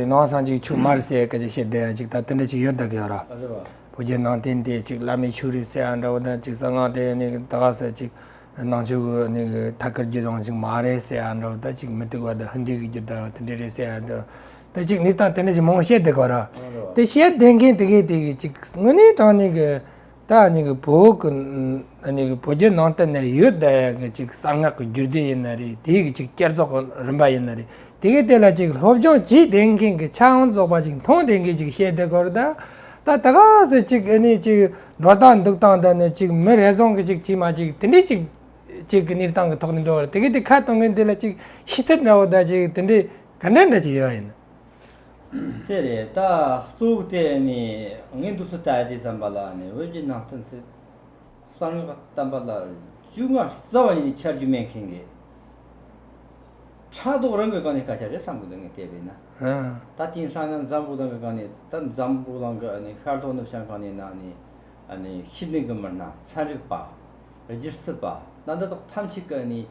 ནང་སངས་རྒྱས་ཆོས་མ་རེད་ཟེར་སྐད་ཆ་བཤད་བསྡད་ཡ་ཅིག་ད་དེ་འདྲ་ཅིག་ཡོད་བསྡད་གི་ཡོད་ར། ཨ་རེད་བ། བོད་བརྒྱུད་ནང་བསྟན་དེ་ཅིག་བླ་མའི་ཆོས་རེད་ཟེར་ཡ་འདྲ་བོ། ད་ཅིག་གསང་སྔགས་དེ་ནི་ད་ག་ཟེར་ཅིག་ནང་ཆོས་གི་ནི་ཐད་ཀར་རྒྱུད་དང་ཅིག་མ་རེད་ཟེར་ཡ་འདྲ་བོ། ད་ཅིག་མུ་སྟེགས་པ་དང་ཧིན་དུ་གི་རྒྱུད་དང་དེ་འདྲ་རེད་ཟེར་ཡ་འདྲ་བོ། ད་ཅིག་གནས་སྟངས་དེ་འདྲ་ཅིག་མང་བོ་བཤད་བསྡད་གི་ཡོད་ར། ཨ་རེད་བ། དེ་བཤད་བསྡད་མཁན་དེ་གས་དེ་གི་ཅིག་དངོས་གནས་དྲང་གནས་གི་ད་ནི་གི་བོད་གི་ནི་གི་བོད་བརྒྱུད་ནང་བསྟན་ནས་ཡོད་བསྡད་ཡ་གི་ཅིག་གསང་སྔགས་གི་རྒྱུད་སྡེ་ཡིན་ན་རེད། དེ་གི་ཅིག་བསྐྱར་རྫོགས་གི་རིམ་པ་ཡིན་ན་རེད། དེ་གི་དེ་ལ་ཅིག་སློབ་སྦྱོང་བྱས་བསྡད་མཁན་གི་ཆ་ཡང་རྫོགས་པ་ཅིག་མཐོང་བསྡད་མཁན་ཅིག་བཤད་བསྡད་གི་ཡོད་ར། ད་ད་ད་ག་ཟེ་ཅིག་ཨ་ནི་ཅིག་འགྲོ་སྟངས་འདུག་སྟངས་ད་ནི་ཅིག་མི་རེ་ཟུང་གི་ཅིག་ཅིག་མ་ཅིག་དེ་འདྲའི་ཅིག་ཅིག་གི་གནས་སྟངས་གི་ཐོག་ནས་འགྲོ་བ་རེད། དེ་གི་དེ་ཁ་གཏོང་མཁན་དེ་ལ་ཅིག་ཤེས་ཚད་འདྲ་བོ་ད་ཅིག་དེ་འདྲའི་ག་འདྲ་འདྲ་ཅིག་ཡོད་ཡིན། དེ་རེད། ད་གཙོ་བོ་དེ་ནི་ངས་འདུག་སེ་ལྟ་ཡ་དེ་ཙམ་པ་ལ་ནི་བོད་ཀྱི་ནང་བསྟན་ཚོས་གསང་སྔགས་བསྟན་པ་ལ་རྒྱུས་མངའ་རྩ་བ་ཉིད་ནས་ཆ་རྒྱུས་མེད་མཁན་གྱི་ ཕྲག་དོག་རང་གི་སྒང་ནས་སྐད་ཆ་རེད་བསམ་གི་འདུག་ངས་བལྟས་པས་ན། ཨ། ད་དེང་སང་ན་འཛམ་བུ་གླིང་གི་སྒང་ནས། ད་འཛམ་བུ་གླིང་གི་ཨ་ནི་ཤར་ལྷོ་ནུབ་བྱང་གང་ནས་ན་ཨ་ནི། ཨ་ནི་ཤེས་ལྡན་གྱི་མི་སྣ། ཚན་རིག་པ། སྒྱུ་རྩལ་པ། ད་འདི་དག་ཐམས་ཅད་ཀྱིས་ཨ་ནི་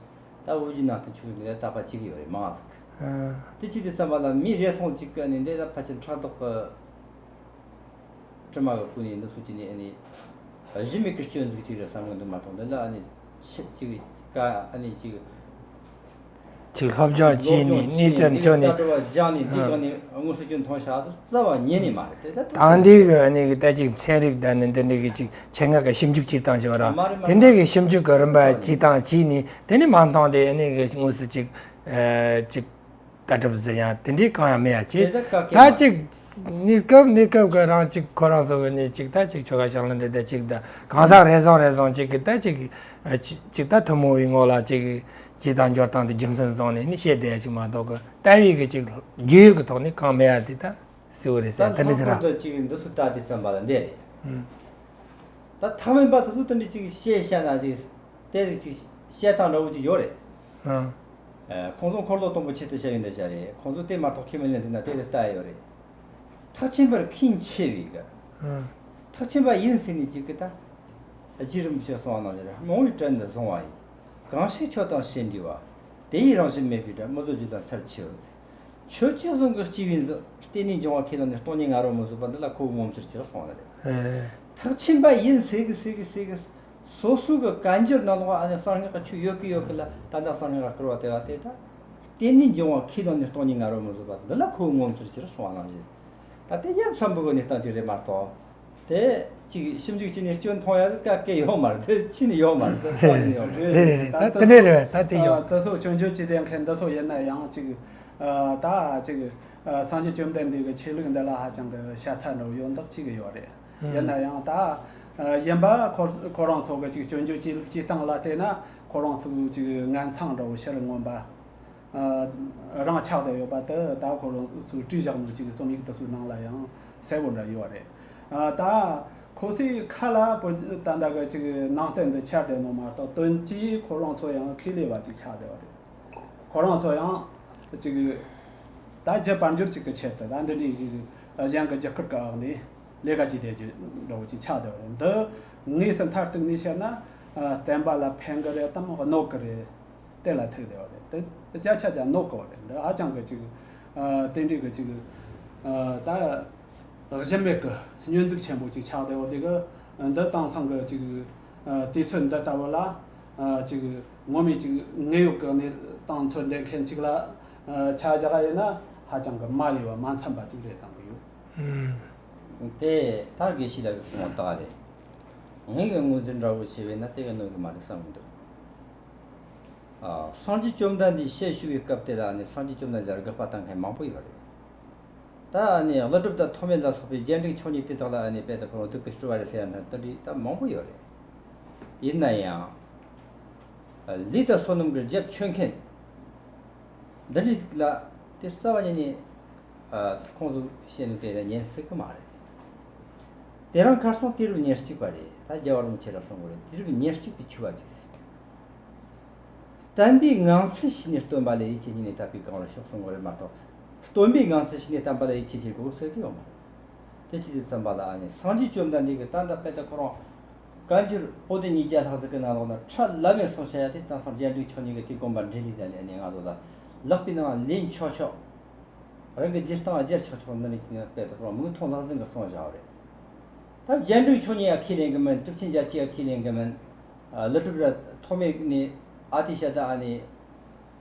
ད་བོད་བརྒྱུད་ནང་བསྟན་ཆོས་ལུགས་འདི་ལ་དད་པ་བྱེད་ཀྱི་ཡོད་རེད། མང་ཟིག་ཨ། དེ་བྱེད་དུས་ཙམ་པ་ལ་མི་རེ་ཟུང་གཅིག་གིས་ཨ་ནི་འདི་ལ་ཕལ་ཆེར་ཕྲག་དོག་གི་དྲི་མ་གི་ཀུན་ནས་འདི་སོགས་ཀྱི་ནི་ཨ་ནི་གཞི་མེད་ཀྱི་སྐྱོན་ཟིག་ཅིག་རེད་བསམ་གི་འདུག་མ་གཏོགས། འདི་ལ་ཨ་ནི་ཆེ་ཅིག་ཀ་ཨ་ནི་ཅིག་ཅིག་སློབ་སྦྱོང་བྱས་ནས། སློབ་སྦྱོང་བྱས་ནས། གནས་ཚུལ་འདི་ཐོན་ནས། ལྟ་གྲུབ་སྦྱངས་ནས། འདི་ཨ་གང་ནས་དངོས་སུ་ཅིག་མཐོང་བྱ་དུ་རྩ་བ་ཉིད་ནས་མ་རེད་དེ། ད་དེང་དུས་ཀྱི་ཨ་ནི་གི་ད་ཅིག་ཚན་རིག་དང་ནི་འདི་འདྲའི་གི་ཅིག་ཆེད་མངགས་ཀྱི་ཞིབ་འཇུག་བྱེད་སྟངས་ཤིག་ར། མ་རེད་མ་དེ་རེད། འདྲའི་གི་ཞིབ་འཇུག་གི་རིམ་པ་བྱེད་སྟངས་བྱས་ནས། དེ་ནས་མ་མཐོང་དེ་ཨ་ནི་གི་དངོས་སུ་ཅིག་ཨ་ཅིག་ལྟ་གྲུབ་ཟེར་ཡང་དེ་འདྲའི་གང་ཡང་མེད་ཡ་ཅིག་དེ་ད་ག་གེ་ད་མ་ཅིག་གནས་སྐབས་གནས་སྐབས་ཀྱི་རང་ཅིག་ཁོ་རང་ཚོ་གི་ནས་ཅིག་ད་ཅིག་ཆོལ་ཁ་ཕྱག་ལེན་འདི་ད་ཅིག་ད་གང་ཟག་རེ་ཟུང་རེ་ཟུང་ཅིག་གི་ད་ཅིག་ཨ་ཅིག་ཅིག་ད་ཐུན་མོང་བའི་ངོ་ལ་ཅིག་བྱེད་སྟངས་འགྱུར་སྟངས་དེ་རྒྱུ་མཚན་བཟུང་ནས་ནི་བཤད་བསྡད་ཡ་ཅིག་མ་གཏོགས་གི། ལྟ་བའི་གི་ཅིག་རྒྱུས་ཡོད་ཀྱི་ཐོག་ནས་གང་མེད་ཡ་དེ་ད་གསལ་བོ་རེད་ཟེར། ད་དེ་འདྲ་ལྷག་ཟེར་ར། པར་དུ་ཅིག་འདི་ཚོ་ལྟ་དུས་ཙམ་པ་ལ་འདི་རེད། ཨུམ། ད་ཐག་མེད་པ་དེ་ཚོ་དེ་འདྲ་ཅིག་བཤད་བཤད་ན་ཅིག་དེ་ཅིག་བཤད་སྟངས་འདྲ་བོ་ཅིག་ཡོད་རེད། ཨ། ཨ། ཁོང་ཚོ་འཁོར་ལོ་སྟོང་པོ་ཆེད་དུ་བཤད་ཡོད་འདི་བྱ་རེད། ཁོང་ཚོ་དེ་མ་གཏོགས་ཁས་མི་ལེན་ཟེར་ན་དེ་ལས་ལྟ་ཡ་ཡོད་རེད། ཐེག་ཆེན་པར་མཁས་ཆེ་བའི་གི། ཨ། ཐེག་ཆེན་པ་ཡིན་ཟེར་ནས་ཅིག་གི་ད། རྗེ་རིན་པོ་ཆེས་གསུངས་པ་ནང་བཞིན་རྨོངས་པའི་བྲན་དུ་བཟུང་བ་ཡིས། གང་ཞིག་ཆོས་དང་ཕྱེ་འབྲེལ་བ། དེ་ཡི་རང་བཞིན་མེད་པའི་སྒྲ། མི་བཟོད་རྒྱུ་དང་ཚར་ཆེ་བར་ཟེར། ཆོས་ཅི་བཟུང་གི་སྐྱེ་བའི་མཛོད། རྟེན་ནས་འབྱུང་བ་ཁས་བླངས་ནས། སྟོང་ཉིད་ང་རོ་མི་བཟོད་པ། འདི་ལ་ཁོ་བོས་ངོ་མཚར་ཆེ་བར་གསུངས་པ་རེད། ཨེ། ཐེག་ཆེན་པ་ཡིན་ཟེར་གི་ཟེར་གི་ཟེར་གི། སོ་སོ་གི་བཀའ་འགྱུར་ནང་ལོགས་ཨ་ནི་གསང་སྔགས་ཀྱི་ཆོས་ཡོད་གི་ཡོད་གི་ལ། ད་ལྟ་གསང་སྔགས་ཀྱི་སྐུར་བ་དེ་བ་དེ་ད། རྟེན་ནས་འབྱུང་བ་ཁས་བླངས་ནས། སྟོང་ཉིད་ང་རོ་མི་བཟོད་པ། འདི་ལ་ཁོ་བོས་ངོ་མཚར་ཆེ་བར་གསུངས་པ་ནང་བཞིན། ད་དེ་ཡང་བསམ་པའི་གནས་སྟངས་ཅིག་རེད་མ་གཏོགས། དེ་ཅིག་ཞིབ་འཇུག་བྱས་ནས་སྐྱོན་མཐོང་ཡ་ག་གེ་ཡོད་མ་རེད། དེ་ཅི་ནས་ཡོད་མ་རེད། དེ་རེད་རེད་རེད། ད་དེ་འདྲ་རེད། ད་དེ་ཡོད། ད་སོ་སྐྱོན་བརྗོད་བྱེད་བསྡད་མཁན་འདི་ཚོ་ཡིན་ན་ཡང་ཅིག་ཨ། ད་ཅིག་ཨ། སངས་རྒྱས་བཅོམ་ལྡན་འདས་ཀྱི་ཆོས་ལུགས་འདི་ལ་ཧ་ཅང་གི་ཤ་ཚ་འདྲ་བོ་ཡོད་མདོག་ཅིག་ཡོད་རེད། ཨང་། ཡིན་ན་ཡང་ད་ཨ། ཡིན་པ་ཁོ་ཁོ་རང་ཚོ་གི་ཅིག་སྐྱོན་བརྗོད་བྱེད་ལུགས་བྱེད་སྟངས་ལ་བལྟས་ན། ཁོ་རང་ཚོ་ཅིག་ངན་མཚང་འདྲ་བོ་ཕྱིར་མངོན་པ། ཨ། རང་ཆགས་བསྡད་ཡོད་པ་དེ་ད་ཁོ་རང་ཚོས་བྲིས་བཞག་ནོ་ཅིག་རྩོམ་ཡིག་དེ་ཚོའི་ནང་ལ་ཡང་གསལ་པོ་འདྲ་ཡོད་རེད། ཨ། ད་ཁོ་ཚོའི་ཁ་ལ་བོད་ད་ལྟ་གི་ཅིག་ནང་བསྟན་འདི་ཁྱབ་བསྡད་ནོ་མ་གཏོགས། དོན་གྱིས་ཁོ་རང་ཚོ་ཡང་ཁས་ལེན་པ་ཅིག་ཆགས་བསྡད་པ་རེད། ཁོ་རང་ཚོ་ཡང་ཅིག་ད་རྒྱུ་དཔལ་འབྱོར་ཅིག་གི་ཆེད་དུ་ད་འདི་འདྲའི་ཅིག་གཞན་གྱི་རྒྱུ་སྐར་གི་འོག་ནས་ལས་ཀ་བྱས་བསྡད་རྒྱུ་འདྲ་བོ་ཅིག་ཆགས་བསྡད་པ་རེད། འདི་དངོས་སུ་མཐར་གཏུགས་ནས་བཤད་ན། ཨ། བསྟན་པ་ལ་ཕན་གི་རེད་དམ་གནོད་གི་རེད། དེ་ལ་ཐུག་བསྡད་པ་རེད། དེ་བརྒྱ་ཆ་བརྒྱ་གནོད་གི་རེད། འདི་ཧ་ཅང་གི་ཅིག་ཨ། དེ་འདྲའི་གི་ཅིག་ཨ། ད་གཞི་མེད་གི་སྙོན་འཛུགས་ཆེན་པོ་ཅིག་ཆགས་བསྡད་པ་དེ་གི། འདི་དེང་སང་གི་ཅིག་ཨ། དུས་ཚོད་འདི་ལྟ་བུ་ལ། ཨ། ཅིག་ངོ་མས་ཅིག་དངོས་ཡོད་གི་གནས་སྟངས་མཚོན་བསྡད་མཁན་ཅིག་ལ། ཨ། ཆ་བཞག་ཡིན་ན་ཧ་ཅང་གི་མ་ཡིན་པ་མ་འཚམ་པ་ཅིག་རེད་བསམ་གི་ཡོད། ཨང་། དེ་ད་དགེ་བཤེས་ལགས་ཀྱིས་གསུངས་པ་དག་རེད། ངས་གི་ངོས་འཛིན་འདྲ་བོ་བྱས་པས་ན་དེ་གི་གནོད་གི་མ་རེད་བསམ་གི་འདུག་ཨ། སངས་རྒྱས་བཅོམ་ལྡན་འདས་ཞལ་བཞུགས་པའི་སྐབས་དེ་ལ་ནི་སངས་རྒྱས་བཅོམ་ལྡན་འདས་ལ་དགག་པ་བཏང་མཁན་མང་པོ་ཡོད་རེད། ད་ནི་ཀླུ་སྒྲུབ་དང་ཐོགས་མེད་ལ་སོགས་པའི་རྒྱན་རིག་མཆོག་གཉིས་དེ་དག་ལ་ནི་དཔེ་དེ་ཁོ་རང་བདུད་ཀྱི་སྤྲུལ་པ་རེད་ཟེར་ཡ་འདྲ་དེ་འདྲ་ད་མང་པོ་ཡོད་རེད། ཡིན་ན་ཡང་། ལུས་དང་བསོད་ནམས་ཀྱི་རྒྱབ་ཆོད་མཁན་འདི་འདྲ་ལ་དེ་རྩ་བ་ཉིད་ནས། ཨ། ཁོང་ཚོས་བཤད་ནོ་དེ་ལ་ཉན་སྲིད་གི་མ་རེད། དེ་རིང་ཁ་སང་དུས་རབས་ཉེར་གཅིག་པ་རེད། ད་རྒྱལ་བ་རིན་པོ་ཆེ་ལ་གསུང་གི་རེད། དུས་རབས་ཉེར་གཅིག་པའི་ཆོས་པ་ཅིག་ཟེར། བསྟན་པའི་ངང་ཚུལ་ཤེས་ནས་སྟོན་པ་ལ་ཡིད་ཆེས་ཉིད་ནས་དད་པའི་གང་ལ་ཞོག་གསུང་གི་རེད་མ་གཏོགས། སྟོན་པའི་ངང་ཚུལ་ཤེས་ནས་བསྟན་པ་ལ་ཡིད་ཆེས་བྱེད་དགོས་ཟེར་གི་ཡོད་མ་རེད། དེ་བྱེད་དུས་ཙམ་པ་ལ་ཨ་ནི་སངས་རྒྱས་བཅོམ་ལྡན་འདས་ཀྱིས་ད་ལྟ་དཔེ་ད་ཁོ་རང་བཀའ་འགྱུར་པོ་ཏི་ཉིས་བརྒྱ་ལྷག་ཙམ་གྱི་ནང་ལོགས་ན་ཁྲ་ལམ་མེར་གསུངས་བཞག་ཡ་དེ་དེང་སང་རྒྱན་རིག་མཆོག་གཉིས་ཀྱིས་དེ་དགོངས་པ་འགྲེལ་ལས་ད་ནི་ཨ་ནི་ང་ཚོ་ལ་ལག་པའི་ནང་ལེན་ཆོག་ཆོག་རང་གི་རྒྱུད་སྟངས་སྦྱར་ཆོག་ཆོག་འདི་ནས་ཀྱི་ནས་དཔེ་ད་ཁོ་རང་མིག་མཐོང་ལག་ཟིན་གྱི་གསུངས་བཞག་པ་རེད། ད་རྒྱན་རིག་མཆོག་གཉིས་ཡ་ཁས་ལེན་གི་མིན། གྲུབ་ཆེན་བརྒྱད་ཅུ་ཡ་ཁས་ལེན་གི་མིན། ཨ། ཀླུ་སྒྲུབ་ར་ཐོགས་མེད་ནས་ཨ་ཏི་ཤ་ད་ཨ་ནི།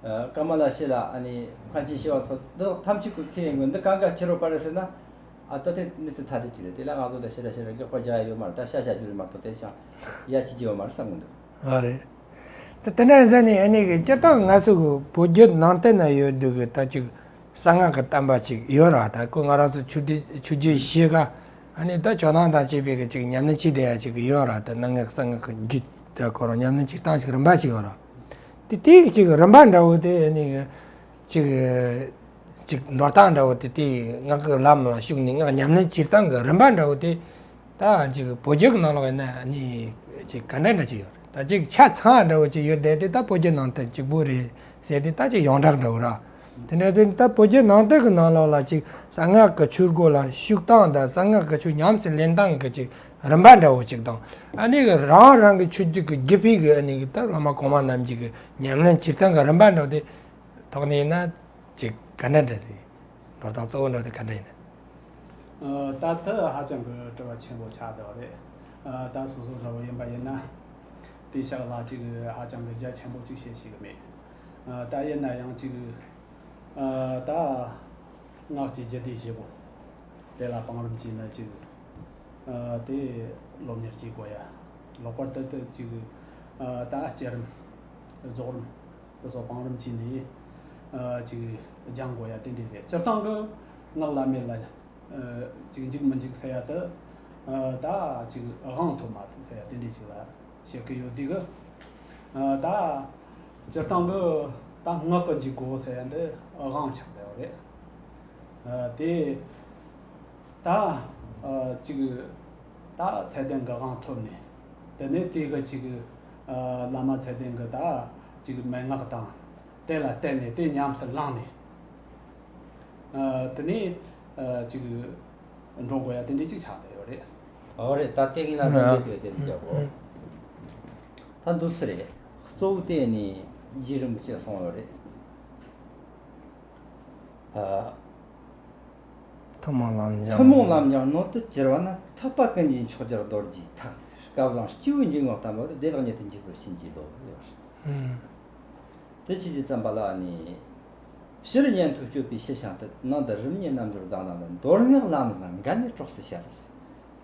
ཨ། ཀ་མ་ལ་ཤཱི་ལ། ཨ་ནི་མཁན་ཆེན་ཞི་བ་འཚོ་འདི་ཐམས་ཅད་ཀྱིས་ཁས་ལེན་དགོས། འདི་གང་ག་ཕྱི་རོལ་པ་རེད་ཟེར་ན། ཨ། ད་དེ་གནས་ཚུལ་ཐ་དད་ཅིག་རེད། དེ་ལ་ང་ཚོ་ལ་ཞེ་དྲག་ཞེ་དྲག་དགག་པ་རྒྱག་ཡ་ཡོད་མ་རེད། ད་ཤ་ཤ་རྒྱུ་རེད་མ་གཏོགས་དེ་ཅང་ཡ་ཆི་རྒྱུ་ཡོད་མ་རེད་བསམ་གི་འདུག་ཨ་རེད། ད་དེ་འདྲ་ཡིན་ས་ནས་ཨ་ནི་གི་སྤྱིར་བཏང་ང་ཚོ་གི་བོད་བརྒྱུད་ནང་བསྟན་ན་ཡོད་དུས་གི་ད་ཅིག་གསང་སྔགས་ཀྱི་བསྟན་པ་ཅིག་ཡོད་ར། ད་ཁོ་ང་རང་ཚོ་ཆོས་སྡེ་ཆོས་བརྒྱུད་བཞི་ཀ་ཨ་ནི་ད་ཇོ་ནང་དང་བཅས་པའི་གི་ཅིག་ཉམས་ལེན་བྱེད་བསྡད་ཡ་ཅིག་ཡོད་ར། ད་གནང་སྔགས་གསང་སྔགས་ཀྱི་རྒྱུད་ད་ཁོ་རང་ཉམས་ལེན་བྱེད་སྟངས་ཅིག་རིམ་པ་ཅིག་ཡོད་ར། དེ་དེའི་ཅིག་རིམ་པ་འདྲ་བོ་དེ་ཨ་ནི་ཅིག་ཅིག་འགྲོ་སྟངས་འདྲ་བོ་དེ་དེ་སྔགས་ཀྱི་ལམ་ལ་ཞུགས་ནས་སྔགས་ཉམས་ལེན་བྱེད་སྟངས་ཀྱི་རིམ་པ་འདྲ་བོ་དེ་ད་ཅིག་བོད་བརྒྱུད་ཀྱི་ནང་ལོགས་ཡིན་ན་ཨ་ནི་ཅིག་ག་འདྲ་འདྲ་ཅིག་ཡོད་རེད། ད་ཅིག་ཆ་ཚང་བ་འདྲ་བོ་ཅིག་ཡོད་བསྡད་དེ་ད་བོད་བརྒྱུད་ནང་བསྟན་གཅིག་པོ་རེད། ཟེར་དེ་ད་ཅིག་ཡོངས་གྲགས་འདྲ་བོ་ར། དེ་འདྲ་ཟེར་ད་བོད་བརྒྱུད་ནང་བསྟན་གྱི་ནང་ལོགས་ལ་ཅིག་གསང་སྔགས་ཀྱི་ཆོས་སྒོ་ལ་ཞུགས་སྟངས་དང་གསང་སྔགས་ཀྱི་ཆོས་ཉམས་སུ་ལེན་སྟངས་ཀྱི་ཅིག་རིམ་པ་འདྲ་བོ་ཅིག་དང་། ཨ་ནི་གི་རང་རང་གི་ཆོས་བརྒྱུད་ཀྱི་བརྒྱུད་པའི་གི་ཨ་ནི་གི་ད་བླ་མ་གོང་མ་རྣམས་ཀྱི་གི་ཉམས་ལེན་བྱེད་སྟངས་ཀྱི་རིམ་པ་འདྲ་བོ་དེ་ཐོག་ནས་ཡིན་ན་ཅིག་ག་འདྲ་འདྲ་ཟེར། འགྲོ་སྟངས་གཙོ་བོ་འདྲ་བོ་དེ་ག་འདྲ་ཡིན་ན། ཨ། ད་ལྟ་ཧ་ཅང་གི་དྲི་བ་ཆེན་པོ་ཆགས་བསྡད་པ་རེད། ཨ། ད་སོ་སོ་འདྲ་བོ་ཡིན་པ་ཡིན་ན། དེའི་ཕྱག་ལ་ཅིག་ཧ་ཅང་གི་རྒྱ་ཆེན་པོ་ཅིག་བཤད་ཤེས་གི་མེད། ཨ། ད་ཡིན་ན་ཡང་ཅིག་ཨ། ད་སྔགས་ཀྱི་རྒྱུད་སྡེ་བཞི་པོ་དེ་ལ་བང་རིམ་བྱས་ན་ཅིག་ཨ། དེ་སློབ་གཉེར་བྱེད་དགོས་ཡ། ལྷག་པར་དུ་དེ་ཅིག་ཨ། ད་བསྐྱེད་རིམ། རྫོགས་རིམ། དེ་ཚོ་བང་རིམ་བྱས་ནས་ཨ། ཅིག་སྦྱང་དགོས་ཡ་དེ་འདྲ་རེད། སྤྱིར་བཏང་གི་སྔགས་བླ་མེད་ལ་ཨ། ཅིག་འཇུག་མི་འཇུག་ཟེར་ཡ་དེ་ཨ། ད་ཅིག་དབང་ཐོབ་མ་ཐོབ་ཟེར་ཡ་དེ་འདྲ་ཅིག་ལ་བཤད་གི་ཡོད་དུས་གི་ཨ། ད་སྤྱིར་བཏང་གི་ད་སྔགས་ཀྱི་འཇུག་སྒོ་ཟེར་ཡ་འདི་དབང་ཆགས་བསྡད་པ་རེད། ཨ། དེ་ད་ཨ། ཅིག་ད་ཚད་ལྡན་གྱི་དབང་ཐོབ་ནས། དེ་ནས་དེ་གི་ཅིག་ཨ། བླ་མ་ཚད་ལྡན་གྱི་ད་ཅིག་མན་ངག་དང་དེ་ལ་བརྟེན་ནས་དེ་ཉམས་སུ་བླངས་ནས། ཨ། དེ་ནས་ཨ། ཅིག་འགྲོ་དགོས་ཡ་དེ་འདྲ་ཅིག་ཆགས་བསྡད་ཡོད་རེད། འོ་རེད། ད་དེ་གི་ལ་ད་འདི་ཚོས་དེ་འདྲ་བྱ་དགོས། ད་འདུག་སེ་རེད། གཙོ་བོ་དེ་ནི་རྗེ་རིན་པོ་ཆེས་གསུངས་ཡོད་རེད། ཨ། ཐུན་མོང་ལམ་སྦྱངས། ཐུན་མོང་ལམ་སྦྱངས་སྣོད་དུ་གྱུར་པ་ན། ཐེག་པ་ཀུན་གྱི་མཆོག་གྱུར་རྡོ་རྗེའི་ཐག་ཟེར། སྐབས་བཟང་སྐྱེས་བུའི་འཇུག་ངོགས་བརྟན་པོ། བདེ་བླག་ཉིད་དུ་འཇུག་པར་བྱིན་གྱིས་རློབས་ཡོད། ཨུམ། དེ་བྱེད་དུས་ཙམ་པ་ལ་ནི། ཕྱིར་ཉན་ཐོས་སྤྱོད་པའི་ཕྱིར་བྱང་དུ། ནང་དུ་རིམ་གཉིས་རྣལ་འབྱོར་གདངས་དང་ལྡན། མདོ་སྔགས་ལམ་བཟང་འགལ་མེད་གྲོགས་སུ་བྱ་ལ།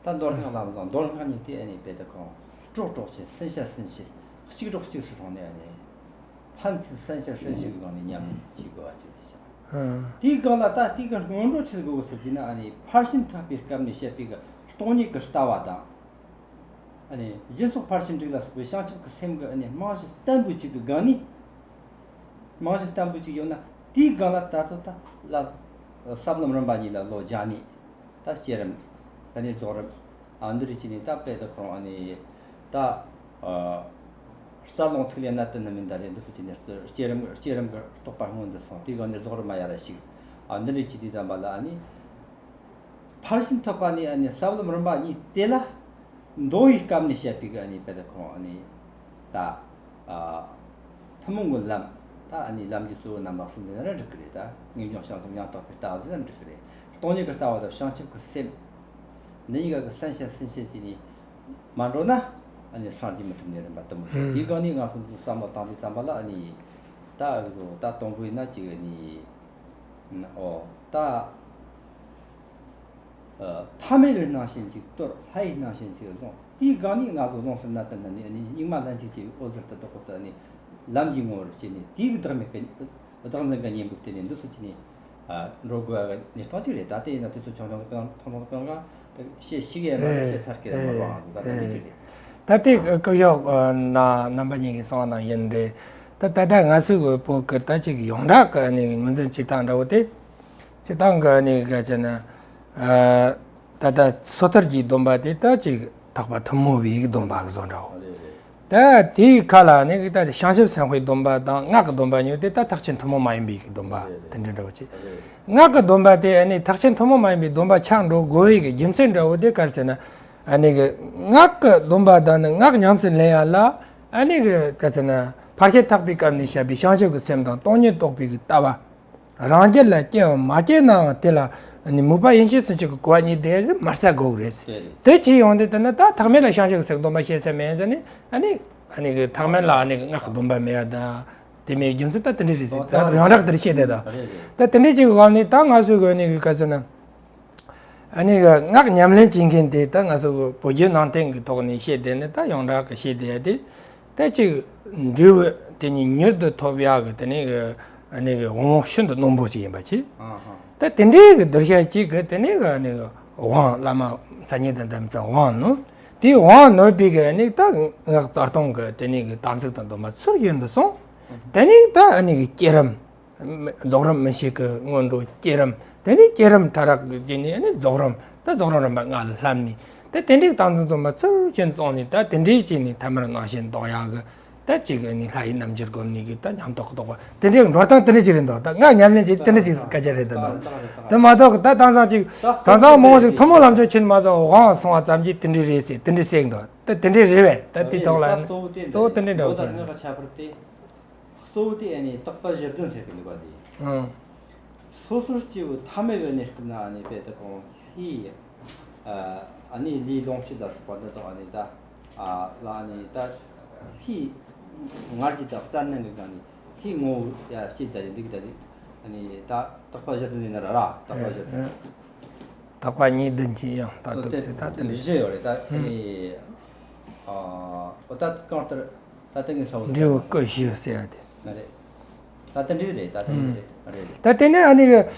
ད་མདོ་སྔགས་ལམ་བཟང་། མདོ་སྔགས་གཉིས་དེ་ཨ་ནི་དཔེ་དེ་གང་། གྲོགས་གྲོགས་བྱེད། སུན་ཞབས་སུན་ཞབས། གཅིག་གྲོགས་གཅིག་སུ་སོང་ནས་ཨ་ནི། ཕན་ཚུན་སུན་ཞབས་སུན་ཞབས་ཀྱི་སྒང་ནས་ཉམས་ལེན་བྱེད་དགོས་པ་ཅིག་རེད་ཤག་ཨ། དེའི་སྒང་ལ་ད་དེའི་སྒང་སྔོན་འགྲོ་ཆི་ཟིག་དགོས་ཟེར་གྱི་ན། ཨ་ནི་ཕར་ཕྱིན་ཐེག་པའི་སྐབས་ནས་བཤད་པའི་གི་སྟོང་ཉིད་ཀྱི་ལྟ་བ་དང་། ཨ་ནི་སྦྱིན་སོགས་ཕར་ཕྱིན་དྲུག་ལ་སོགས་པའི་བྱང་ཆུབ་ཀྱི་སེམས་ཀྱི་ཨ་ནི་རྨང་གཞི་བརྟན་པོ་ཅིག་གི་སྒང་ནས། རྨང་གཞི་བརྟན་པོ་ཅིག་ཡོད་ན། དེའི་སྒང་ལ་ད་ལྟ་ད་བསླབ། ས་བསླབ་རིམ་པ་གཉིས་ལ་བློ་སྦྱངས་ནས། ད་བསྐྱེད་རིམ། ད་ནི་རྫོགས་རིམ། ཨ། འདི་རིགས་ཀྱི་ནི་ད་དཔེ་དེ་ཁོ་རང་ཨ་ནི། ད་ཨ། རྩ་རླུང་ཐིག་ལེ་གནད་དུ་བསྣུན་མིན་ད་རེད། འདི་ཚོ་ཀྱི་ནི་བསྐྱེད་རིམ། བསྐྱེད་རིམ་གྱི་རྟོགས་པ་སྔོན་དུ་སོང་། དེའི་སྒང་ནས་རྫོགས་རིམ་མ་ཡར་ཞུགས། ཨ། འདི་རིགས་ཀྱི་དུས་ཙམ་པ་ལ་ཨ་ནི། ཕར་ཕྱིན་ཐེག་པ་ནི་ཨ་ནི་ས་བསླབ་རིམ་པ་གཉིས་དེ་ལ་མདོ་ཡི་སྐབས་ནས་བཤད་པའི་གི་ཨ་ནི་དཔེ་དེ་ཁོ་རང་ཨ་ནི། ད། ཨ། ཐུན་མོང་གི་ལམ། ད་ཨ་ནི་ལམ་གྱི་གཙོ་བོ་རྣམ་པ་གསུམ་དེ་ནི་ར་འགྲིག་གི་རེད། ད་ངེས་འབྱུང་བྱང་སེམས་ཡང་དག་པའི་ལྟ་བ་ཟེར་ན་འགྲིག་གི་རེད། སྟོང་ཉིད་ཀྱི་ལྟ་བ་དང་བྱང་ཆུབ་ཀྱི་སེམས། འདི་གཉིས་ཀ་གི་སུན་ཞབས་སུན་ཞབས་ཀྱིས་ནི་མ་འགྲོ་ན། ཨ་ནི་སངས་རྒྱས་མི་ཐུབ་ནི་རེད་པ། དུ་མོ། ཨུམ། དེའི་སྒང་ནས་ང་ཚོ་ཚོས་བསམ་བློ་བཏང་དུས་ཙམ་པ་ལ་ཨ་ནི། ད་ཨ་ཟོ་ད་དང་པོ་ཡིན་ན་ཅིག་ཨ་ནི། ཨོ། ད། ཨ། ཐ་མལ་པའི་སྣང་ཞེན་ཅིག་དོར། ལྷ་ཡི་སྣང་ཞེན་ཅིག་བཟུང་། དེའི་སྒང་ནས་ང་ཚོ་ལོངས་སུ་གནས་དུ་བསྣུན་ནས་ཨ་ནི་སྙིགས་མ་ལྷན་ཅིག་སྐྱེས་པའི་འོད་ཟེར་དུ་བདག་པོ་དུ་ཨ་ནི་ལམ་གྱི་ངོ་བོར་སྐྱེས་ནས། དེའི་བདག་མེད་ཀྱི་བདག་འཛིན་གྱི་གཉེན་པོ་བསྟེན་ནས་འདི་ཚོ་བྱས་ནས། ཨ། འགྲོ་དགོས་པ་གི་གནས་སྟངས་ཅིག་རེད། ད་དེ་ཡིན་ན་དེ་ཚོ་ཆུང་ཆུང་གི་ཐུང་ཐུང་གི་སྒང་ལ་བཤད་ཤེས་ཀྱི་ཡོད་མ་རེད། བཤད་ཐར་གྱི་ཡོད་མ་རེད། ད་དེ་འདྲ་ཅིག་རེད། ད་དེ་སྐུ་ཞབས་རྣམ་པ་གཉིས་ཀྱིས་གསུངས་པ་ནང་བཞིན་རེད། ད་ད་ལྟ་ང་ཚོའི་གི་བོད་ཀྱི་ད་ཅིག་ཡོངས་གྲགས་ཀྱི་ནི་ངོས་འཛིན་བྱེད་སྟངས་འདྲ་བོ་དེ། སྤྱིར་བཏང་གི་ནི་ག་ཅེ་ན། ཨ། ད་ལྟ་སོ་ཐར་གྱི་སྡོམ་པ་དེ་ད་ཅིག་ཐེག་པ་ཐུན་མོང་བའི་སྡོམ་པ་བཟོ་འདྲ་བོ། རེད་རེད། ད་དེའི་ཁ་ལ་ནི་ད་བྱང་ཆུབ་སེམས་དཔའི་སྡོམ་པ་དང་སྔགས་ཀྱི་སྡོམ་པ་གཉིས་དེ་ད་ཐེག་ཆེན་ཐུན་མོང་མ་ཡིན་པའི་སྡོམ་པ། རེད་རེད། དེ་འདྲ་འདྲ་བོ་ཅིག་རེད། སྔགས་ཀྱི་སྡོམ་པ་དེ་ནི་ཐེག་ཆེན་ཐུན་མོང་མ་ཡིན་པའི་སྡོམ་པ་ཆགས་འགྲོ་དགོས་པའི་གི་རྒྱུ་མཚན་འདྲ་བོ་དེ་ག་རེ་ཟེར་ན། ཨ་ནི་གི་སྔགས་ཀྱི་སྡོམ་པ་དང་ནི་སྔགས་ཉམས་སུ་ལེན་ཡ་ལ། ཨ་ནི་གི་ག་རེ་ཟེར་ན། ཕར་ཕྱིན་ཐེག་པའི་སྐབས་ནས་བཤད་པའི་བྱང་ཆུབ་ཀྱི་སེམས་དང་སྟོང་ཉིད་རྟོགས་པའི་གི་ལྟ་བ། རང་རྒྱུད་ལ་སྐྱེ་བ་མ་སྐྱེས་ནའང་དེ་ལ་ནི་མོས་པ་ཡིན་ཞེས་སུ་ཅིག་གི་གོ་བ་གཉིས་དེ་མར་ཟ་དགོས་ཀྱི་རེད། དེ་རེད། དེ་བྱས་ཡོང་དུས་དེ་ནི་ད་ཐེག་དམན་ལ་བྱང་ཆུབ་ཀྱི་སེམས་སྡོམ་པ་བྱེད་ས་མེད་ཟེར་ནས། ཨ་ནི་ཨ་ནི་གི་ཐེག་དམན་ལ་ཨ་ནི་གི་སྔགས་ཀྱི་སྡོམ་པ་མེད་ཡ་ད། དེ་མེད་རྒྱུ་མཚན་ད་དེ་འདྲ་རེད་ཟེར། ད་ཡོངས་གྲགས་དེ་འདྲ་བཤད་བསྡད་ད། རེད་རེད། ད་དེ་འདྲ་ཅིག་གི་སྒང་ནས་ད་ང་ཚོའི་གི་ཨ་ནི་གི་ག་ཟེར་ན། ཨ་ནི་གི་སྔགས་ཉམས་ལེན་བྱེད་མཁན་དེ་ད་ང་ཚོ་བོད་བརྒྱུད་ནང་བསྟན་གྱི་ཐོག་ནས་བཤད་བསྡད་ནས། ད་ཡོངས་གྲགས་ཀྱི་བཤད་བསྡད་ཡ་དེ། ད་ཅིག་འབྲས་བུ་དེ་ནི་མྱུར་དུ་ཐོབ་ཡག་གི་དེ་ནི་གི་ཨ་ནི་གི་དབང་པོ་ཤིན་ཏུ་རྣོན་པོ་ཞིག་ཡིན་པ་ཅིག་ཨ་ཧ། ད་དེ་འདྲའི་གི་གདུལ་བྱ་ཅིག་གི་དེ་ནི་གི་ཨ་ནི་གི་དབང་། བླ་མ་མཚན་ཉིད་དང་ལྡན་པའི་དབང་ནོན། དེའི་དབང་ནོན་པའི་གི་ཨ་ནི་ད་སྔགས་རྩ་ལྟུང་གི་དེ་ནི་གི་དམ་ཚིག་དང་སྡོམ་པ་ཚུལ་བཞིན་དུ་སྲུང་། དེ་ནི་ད་ཨ་ནི་གི་བསྐྱེད་རིམ། རྫོགས་རིམ་མི་ཤེས་ཀྱི་སྔོན་འགྲོ་བསྐྱེད་རིམ། དེ་ནས་བསྐྱེད་རིམ་མཐར་རག་གི་རྗེས་ནས་ནི་རྫོགས་རིམ། ད་རྫོགས་རིམ་རིམ་པ་ལྔ་ལ་བསླབས་ནས། ད་དེ་འདྲའི་དམ་ཚིག་སྡོམ་པ་ཚུལ་བཞིན་བསྲུངས་ནས། ད་དེ་འདྲའི་བྱས་ནས་ཐ་མལ་སྣང་ཞེན་ལྡོག་ཡག་གི། ད་ཅིག་ནི་ལྷ་ཡི་རྣམ་འགྱུར་སྒོམ་ནི་གི་ད་ཉམས་རྟོགས་རྟོགས་པ་དེ་འདྲའི་འགྲོ་སྟངས་དེ་འདྲ་ཅིག་རེད་འདུག་ད་ང་ཉམས་ལེན་ཅིག་དེ་འདྲ་ཅིག་སྐད་ཆ་རེད་འདུག་དེ་མ་གཏོགས་ད་དེང་སང་ཅིག་དེང་སང་མང་པོ་ཞིག་ཐུན་མོང་ལམ་སྦྱོར་ཁྱོན་མ་ཚང་དབང་སོང་བ་ཙམ་གྱིས་དེ་འདྲ་རེད་ཟེར་དེ་འདྲ་ཟེར་འདུག་ད་དེ་འདྲ་རེད་བས། ད་དེ་ཐོག་ལ་གཙོ་བོ་དེ་གཙོ་བོ་དེ་འདྲ་འདྲ་བོ་ཅིག་རེད། ཁྱད་པར་དེ། གཙོ་བོ་དེ་ཨ་ནི་རྟོག་པ་བཞི་ལྡན་ཟེར་གི་འདུག་པ་དེ། ཨང་། སོ་སོར་སྐྱེ་བོ་ཐ་མལ་པའི་གནས་སྐབས་ན་ཨ་ནི་དཔེ་དེ་གང་ལྷའི་ཨ་ནི་ལས་ལོངས་སྤྱོད་ལ་སོགས་པ་འདི་དག་ཨ་ནི་ད་ཨ་ལ་ཨ་ནི་ད་ལྷའི་ང་རྒྱལ་དང་གསལ་སྣང་གི་སྒང་ནས་ལྷའི་ངོ་བོ་ཡ་སྐྱེ་ད་ཡིན་འདུག་ད་ནི་ཨ་ནི་ད་རྟོག་པ་བཞི་ལྡན་ཡིན་ན་ར་ར་རྟོག་པ་བཞི་ལྡན། རྟོག་པ་གཉིས་ལྡན་གྱི་ཡང་རྟོག་ཏུ་ཟེར་ད་དེ་འདྲ་བཞི་ཡོད་རེད། ད་ཨ་ནི་ཨ་འོ་ད་གང་ལྟར། ད་དེ་ངས་ས་བོ་འབྲས་བུ་སྐུ་བཞི་ཟེར་ཡ་དེ། མ་རེད། ད་དེ་འདྲ་རེད། ད་དེ་འདྲ་རེད། མ་རེད། ད་དེ་ནས་ཨ་ནི་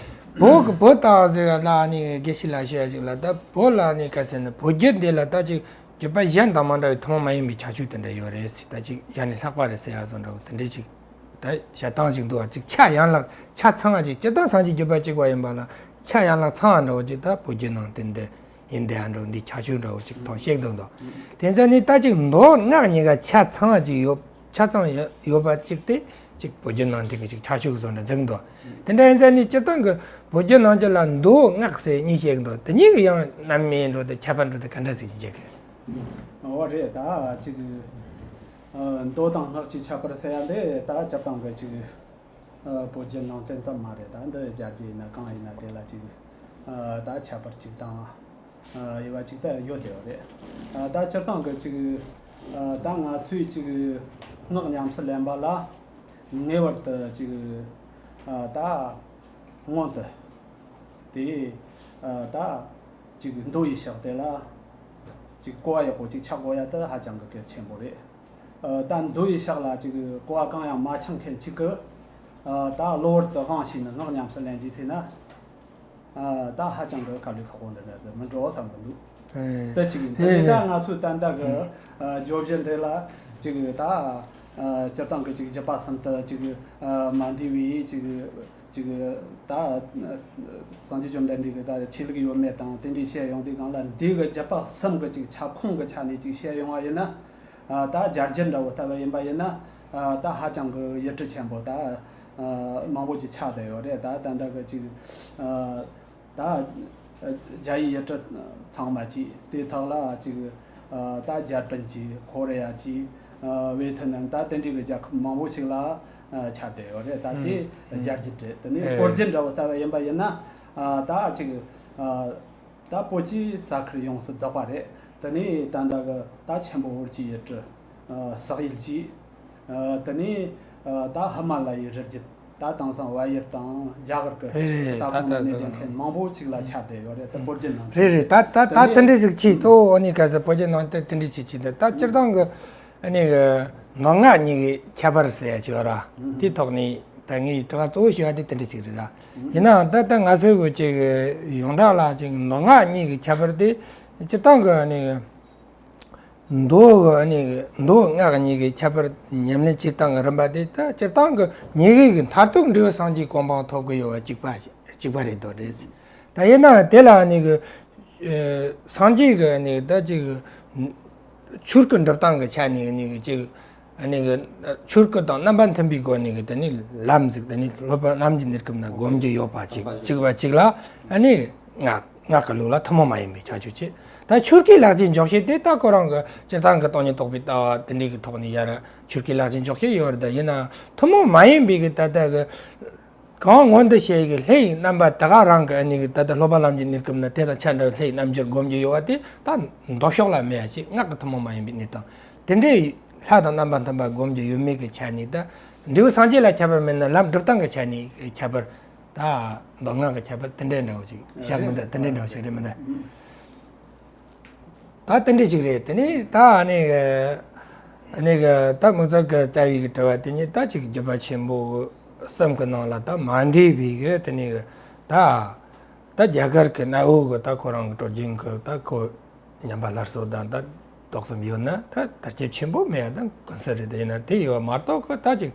བོད་ཀྱི་བོད་ལྟ་བ་ཟེར་ཡ་ལ་ཨ་ནི་དགེ་བཤེས་ལགས་བཤད་ཡ་ཞིག་ལ་ད་བོད་ལ་ཨ་ནི་ག་ཟེར་ན་བོད་བརྒྱུད་འདི་ལ་ད་ཅིག་བརྒྱུད་པ་གཞན་དང་མ་འདྲ་བའི་ཐུན་མོང་མ་ཡིན་པའི་ཁྱད་ཆོས་དེ་འདྲ་ཡོད་རེད་ཟེར། ད་ཅིག་གཞན་ལས་ལྷག་པ་རེད་ཟེར་ཡ་བཟོ་འདྲ་བོ་དེ་འདྲ་ཅིག་ད་བྱ་སྟངས་ཅིག་འདུག་བ། ཅིག་ཆ་ཡན་ལག་ཆ་ཚང་བ་ཅིག་སྤྱིར་བཏང་སངས་རྒྱས་བརྒྱུད་པ་གཅིག་པ་ཡིན་པ་ལ་ཆ་ཡན་ལག་ཚང་བ་འདྲ་བོ་ཅིག་ད་བོད་བརྒྱུད་ནང་བསྟན་འདི། ཡིན་དེ་འདྲ་འདི་ཁྱད་ཆོས་འདྲ་བོ་ཅིག་ཐོག་བཤད་འདུག་འདུག་དེ་ཚོ་ནི་ད་ཅིག་མདོ་སྔགས་གཉིས་ཀ་ཆ་ཚང་བ་ཅིག་ཡོད་ཆ་ཚང་ཡོད་པ་ཅིག་དེ་ཅིག་བོད་བརྒྱུད་ནང་བསྟན་གྱི་ཅིག་ཁྱད་ཆོས་ཀྱི་བཟོ་འདྲ་འཛིན་འདུག་དེ་འདྲ་ཡིན་ས་ནི་སྤྱིར་བཏང་གི་བོད་བརྒྱུད་ནང་བསྟན་ལ་མདོ་སྔགས་ཟེར་གཉིས་བཤད་འདུག་དེ་གཉིས་ཀྱི་ཡང་རྣམ་དབྱེ་འདྲ་བོ་དེ་ཁྱད་པར་འདྲ་བོ་དེ་ག་འདྲ་ཟིག་ཅིག་བྱེད་གི། འོ་རེད། ད་ཅིག་མདོ་དང་སྔགས་ཀྱི་ཁྱད་པར་ཟེར་ཡ་འདི་ད་སྤྱིར་བཏང་གི་ཅིག་བོད་བརྒྱུད་ནང་བསྟན་ཙམ་མ་རེད། ད་འདི་རྒྱ་བརྒྱུད་ཡིན་ན་གང་ཡིན་ན་དེ་ལ་ཅིག་ད་ཁྱད་པར་ཅིག་དང་དབྱེ་བ་ཅིག་ད་ཡོད་དེ་ཡོད་རེད། ད་སྤྱིར་བཏང་གི་ཅིག་ད་ང་ཚོས་ཅིག་སྔགས་ཉམས་སུ་ལེན་པ་ལ་ངེས་པར་དུ་ཅིག་ད་སྔོན་དུ་དེ་ད་ཅིག་མདོ་ཡི་ཕྱག་དེ་ལ་ཅིག་གོ་བ་ཡག་པོ་ཅིག་ཆགས་དགོས་ཡ་དེ་ཧ་ཅང་གི་གལ་ཆེན་པོ་རེད། ད་མདོ་ཡི་ཕྱག་ལ་ཅིག་གོ་བ་གང་ཡང་མ་ཆགས་མཁན་ཅིག་གིས་ད་གློ་བུར་དུ་དབང་ཞུས་ནས་སྔགས་ཉམས་སུ་ལེན་རྒྱུ་ཟེར་ན། ད་ཧ་ཅང་གི་དཀའ་ལས་ཁག་པོ་འདི་འདྲ་མི་འགྲོ་བསམ་གི་འདུག་དེ་གཅིག་ཡིན། དེ་ནས་ད་ང་ཚོའི་ད་ལྟ་གི་བརྗོད་གཞི་འདི་ལ་ཅིག་ད་སྤྱིར་བཏང་གི་ཅིག་རྒྱུད་པ་གསུམ་དུ་ཅིག་མ་འདུས་པའི་ཅིག་ཅིག་ད་སངས་རྒྱས་བཅོམ་ལྡན་འདས་ཀྱི་ད་ཆོས་ལུགས་ཡོད་མེད་དང་དེ་འདྲའི་བཤད་ཡོང་དུས་སྒང་ལ་འདི་གི་རྒྱུད་པ་གསུམ་གི་ཅིག་ཁྱབ་ཁོངས་ཀྱི་ཆ་ནས་ཅིག་བཤད་ཡོང་བ་ཡིན་ན། ད་རྒྱ་རྒྱུད་འདྲ་བོ་ལྟ་བུ་ཡིན་པ་ཡིན་ན། ད་ཧ་ཅང་གི་ཡིད་འཕྲོག་ཆེན་པོ་ད་མང་པོ་ཅིག་ཆགས་བསྡད་ཡོད་རེད། ད་ད་འདྲ་གི་ཅིག་ད་རྒྱ་ཡི་ཡིག་འབྲུ་ཚང་མ་གཅིག་དེ་དག་ལ་གཅིག་ད་རྒྱ་གར་གཅིག་ཁོ་རེ་ཡ་གཅིག་ཝེ་ཐི་ནམ་ད་དེ་འདྲའི་གི་རྒྱལ་ཁབ་མང་པོ་ཞིག་ལ་ཁྱབ་བསྡད་ཡོད་རེད། ད་དེ་རྒྱ་རྒྱུད་རེད། དེ་ནས་བོད་བརྒྱུད་འདྲ་བོ་ལྟ་བུ་ཡིན་པ་ཡིན་ན་ད་གཅིག་ད་བོད་ཀྱི་ས་ཁུལ་ཡོངས་སུ་རྫོགས་པ་རེད། དེ་ནས་ད་ལྟ་གི་ད་ཆེན་པོ་ཧོར་གྱི་ཡུལ་གྲུ་ཟག་ཡུལ་གྱིས། དེ་ནས་ད་ཧི་མ་ལ་ཡའི་རི་རྒྱུད་ད་དེང་སང་བལ་ཡུལ་དང་རྒྱ་གར་གྱི་རེད་རེད། ས་ད་ཁོངས་ནས་ད་གནས་སྡོད་མཁན་མང་པོ་ཞིག་ལ་ཁྱབ་བསྡད་ཡོད་རེད། ད་བོད་བརྒྱུད་ནང་རེད་བཞིན་རེད། ད་ད་ད་དེ་དེ་ནས་འདྲ་ཞིག་ཆེས་གཙོ་བོ་ཨ་ནི་ག་ཟེར་བོད་བརྒྱུད་ནང་བསྟན་དེ་འདྲ་ཞིག་བྱས་ཏེ་ད་སྤྱིར་བཏང་གི་ཨ་ནི་གི་མདོ་སྔགས་གཉིས་ཀྱི་ཁྱད་པར་ཟེར་ཡ་ཅིག་ཡོད་ར། དེའི་ཐོག་ནས་ད་ངས་དྲི་བ་གཙོ་བོ་ཞུ་བ་དེ་དེ་འདྲ་ཞིག་རེད་ར། ཡིན་ནའང་ད་ལྟ་ང་ཚོའི་གི་ཅིག་ཡོངས་གྲགས་ལ་ཅིག་མདོ་སྔགས་གཉིས་ཀྱི་ཁྱད་པར་དེ་སྤྱིར་བཏང་གི་ཨ་ནི་མདོ་གི་ཨ་ནི་མདོ་སྔགས་གཉིས་ཀྱི་ཁྱད་པར་ཉམས་ལེན་བྱེད་སྟངས་ཀྱི་རིམ་པ་དེ་ད་སྤྱིར་བཏང་གི་ཉེ་བའི་གི་མཐར་ཐུག་འབྲས་བུ་སངས་རྒྱས་གོ་འཕང་ཐོབ་ཀྱི་ཡོད་པ་གཅིག་པ་གཅིག་པ་རེད་དོ་རེད། ད་ཡིན་ནའང་དེ་ལ་ཨ་ནི་གི་སངས་རྒྱས་ཀྱི་ཨ་ནི་ད་ཅིག་ཆོས་སྐུ་འགྲུབ་སྟངས་ཀྱི་ཆ་ནས་ཨ་ནི་གི་ཅིག་ཨ་ནི་གི་ཆོས་སྐུ་དང་རྣམ་པ་མཐུན་པའི་སྒོ་ནས་གི་དེ་ནི་ལམ་ཟིག་དེ་ནི་སློབ་པ་རྣམས་ཀྱི་གནས་སྐབས་ན་སྒོམ་རྒྱུ་ཡོད་པ་ཅིག་ཅིག་པ་ཅིག་ལ་ཨ་ནི་སྔགས་སྔགས་ཀྱི་ལུགས་ལ་ཐུན་མོང་མ་ཡིན་པའི་ཁྱད་ཆོས་ཆེ། ད་ཆོས་སྐུའི་ལག་རྗེས་འཇོག་བྱེད་དེ་ད་ཁོ་རང་གི་སྤྱིར་བཏང་གི་སྟོང་ཉིད་རྟོགས་པའི་ལྟ་བ་དེ་འདྲའི་གི་ཐོག་ནས་ཡར་ཆོས་སྐུའི་ལག་རྗེས་འཇོག་བྱེད་ཡོད་རེད། ད་ཡིན་ནའང་ཐུན་མོང་མ་ཡིན་པའི་གི་ད་ལྟ་གི་གང་སྔོན་དུ་བཤད་ཀྱི་ལྷའི་རྣམ་པ་དེ་ག་རང་གི་ཨ་ནི་གི་ད་ལྟ་སློབ་པ་ལམ་གྱི་གནས་སྐབས་ན་དེ་དང་ཆ་འདྲ་བའི་ལྷའི་རྣམ་འགྱུར་སྒོམ་རྒྱུ་ཡོད་པ་དེ་ད་མདོ་ཕྱོགས་ལ་མེད་ཡ་ཞིག་སྔགས་ཀྱི་ཐུན་མོང་མ་ཡིན་པའི་གནས་སྟངས་དེ་འདྲའི་ལྷ་དང་རྣམ་པ་མཐུན་པ་སྒོམ་རྒྱུ་ཡོད་མེད་ཀྱི་ཆ་ནས་ད་འབྲས་བུ་སངས་རྒྱས་ལ་ཁྱད་པར་མེད་ན་ལམ་སྒྲུབ་སྟངས་ཀྱི་ཆ་ནས་ཁྱད་པར་ད་མདོ་སྔགས་ཀྱི་ཁྱད་པར་དེ་འདྲའི་འདྲ་བོ་ཞིག་བཞག་མི་འདུག་དེ་འདྲའི་འདྲ་བོ་ཞིག་རེད་མི་འདུག་ད་དེ་འདྲ་ཅིག་རེད། དེ་ནས་ད་ཨ་ནི་ཨ་ནི་ད་དམིགས་བསལ་གྱི་རྩ་བའི་གི་དྲི་བ་དེ་ནི་ད་ཅིག་བརྒྱུད་པ་ཆེན་པོ་གསུམ་གི་ནང་ལ་ད་མ་འདུས་པའི་གི་དེ་ནི་ད་ད་རྒྱ་གར་གི་གནའ་བོ་གི་ད་ཁོ་རང་གི་སྲོལ་རྒྱུན་གི་ད་ཁོ་ཉམས་པ་སླར་གསོ་དང་ད་ཏོག་ཙམ་ཡོད་ན་ད་དར་ཁྱབ་ཆེན་པོ་མེད་ཡ་ད་ཀུན་གསལ་རེད། དེ་ཡིན་ན་དེ་ཡོད་མ་གཏོགས་གི་ད་ཅིག་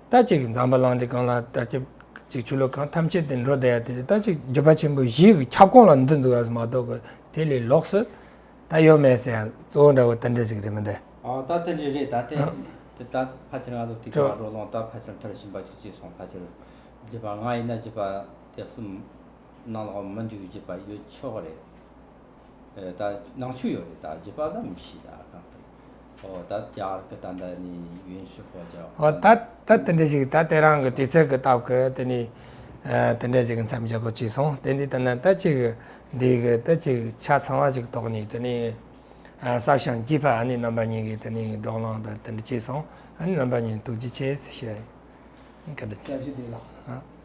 ད་ཅིག་འཛམ་བུ་གླིང་འདི་སྒང་ལ་དར་ཁྱབ་ཅིག་ཆོས་ལུགས་གང་ཐམས་ཅད་དེ་འགྲོ་བསྡད་ཡ་དེ་ད་ཅིག་བརྒྱུད་པ་ཆེན་པོ་བཞི་གི་ཁྱབ་ཁོངས་ལ་འདུ་འདུག་ཡ་མ་གཏོགས་གི་དེ་ལས་ལོགས་སུ་ད་ཡོད་མེད་ཟེར་ཡ་གཙོ་བོ་འདྲ་བོ་དེ་འདྲ་ཞིག་རེད་མི་འདུག་ཨ་ད་དེ་འདྲ་རེད། ད་དེ་ དེ་ད་ཕལ་ཆེར་ང་ཚོ་དེ་ག་བགྲོ་གླེང་ད་ཕལ་ཆེར་མཐར་ཕྱིན་པ་ཅིག་བྱས་སོང་། ཕལ་ཆེར་རྒྱུད་པ་ལྔ་ཡིན་ན་རྒྱུད་པ་དེ་གསུམ་ནང་ལོགས་མི་འདུས་རྒྱུད་པ་ཡོད་ཆོག་རེད། ཨེ་ད་ནང་ཆོས་ཡོད་རེད། ད་རྒྱུད་པ་ལ་མི་ཤེས། ད་གང་ལྟར་ཨོ་ད་རྒྱ་གར་གི་ད་ལྟ་ནི་ཡོན་ཧྲི་ཧོ་ཇ་ཨོ་ད་ད་དེ་འདྲ་ཞིག་ད་དེ་རང་གི་དུས་ཚོད་ཀྱི་སྟབས་ཀྱིས་དེ་ནི་ཨ་དེ་འདྲ་ཞིག་མཚམས་བཞག་དགོས་བྱས་སོང་། དེ་ནི་ད་ན་ད་ཅིག་འདི་གི་ད་ཅིག་ཆ་ཚང་བ་ཅིག་ཐོག་ནས་དེ་ནི་ཨ་གསར་བྱུང་རྒྱུད་པ་ཨ་ནི་རྣམ་པ་གཉིས་ཀྱིས་དེ་ནི་བགྲོ་གླེང་ད་དེ་འདྲ་བྱས་སོང་། ཨ་ནི་རྣམ་པ་གཉིས་ཐུགས་རྗེ་ཆེ་ཟེར་ཞུ་ཡ་ཡིན། བཀའ་དྲིན་ཆེ། བཀྲ་ཤིས་བདེ་ལེགས། ཨ།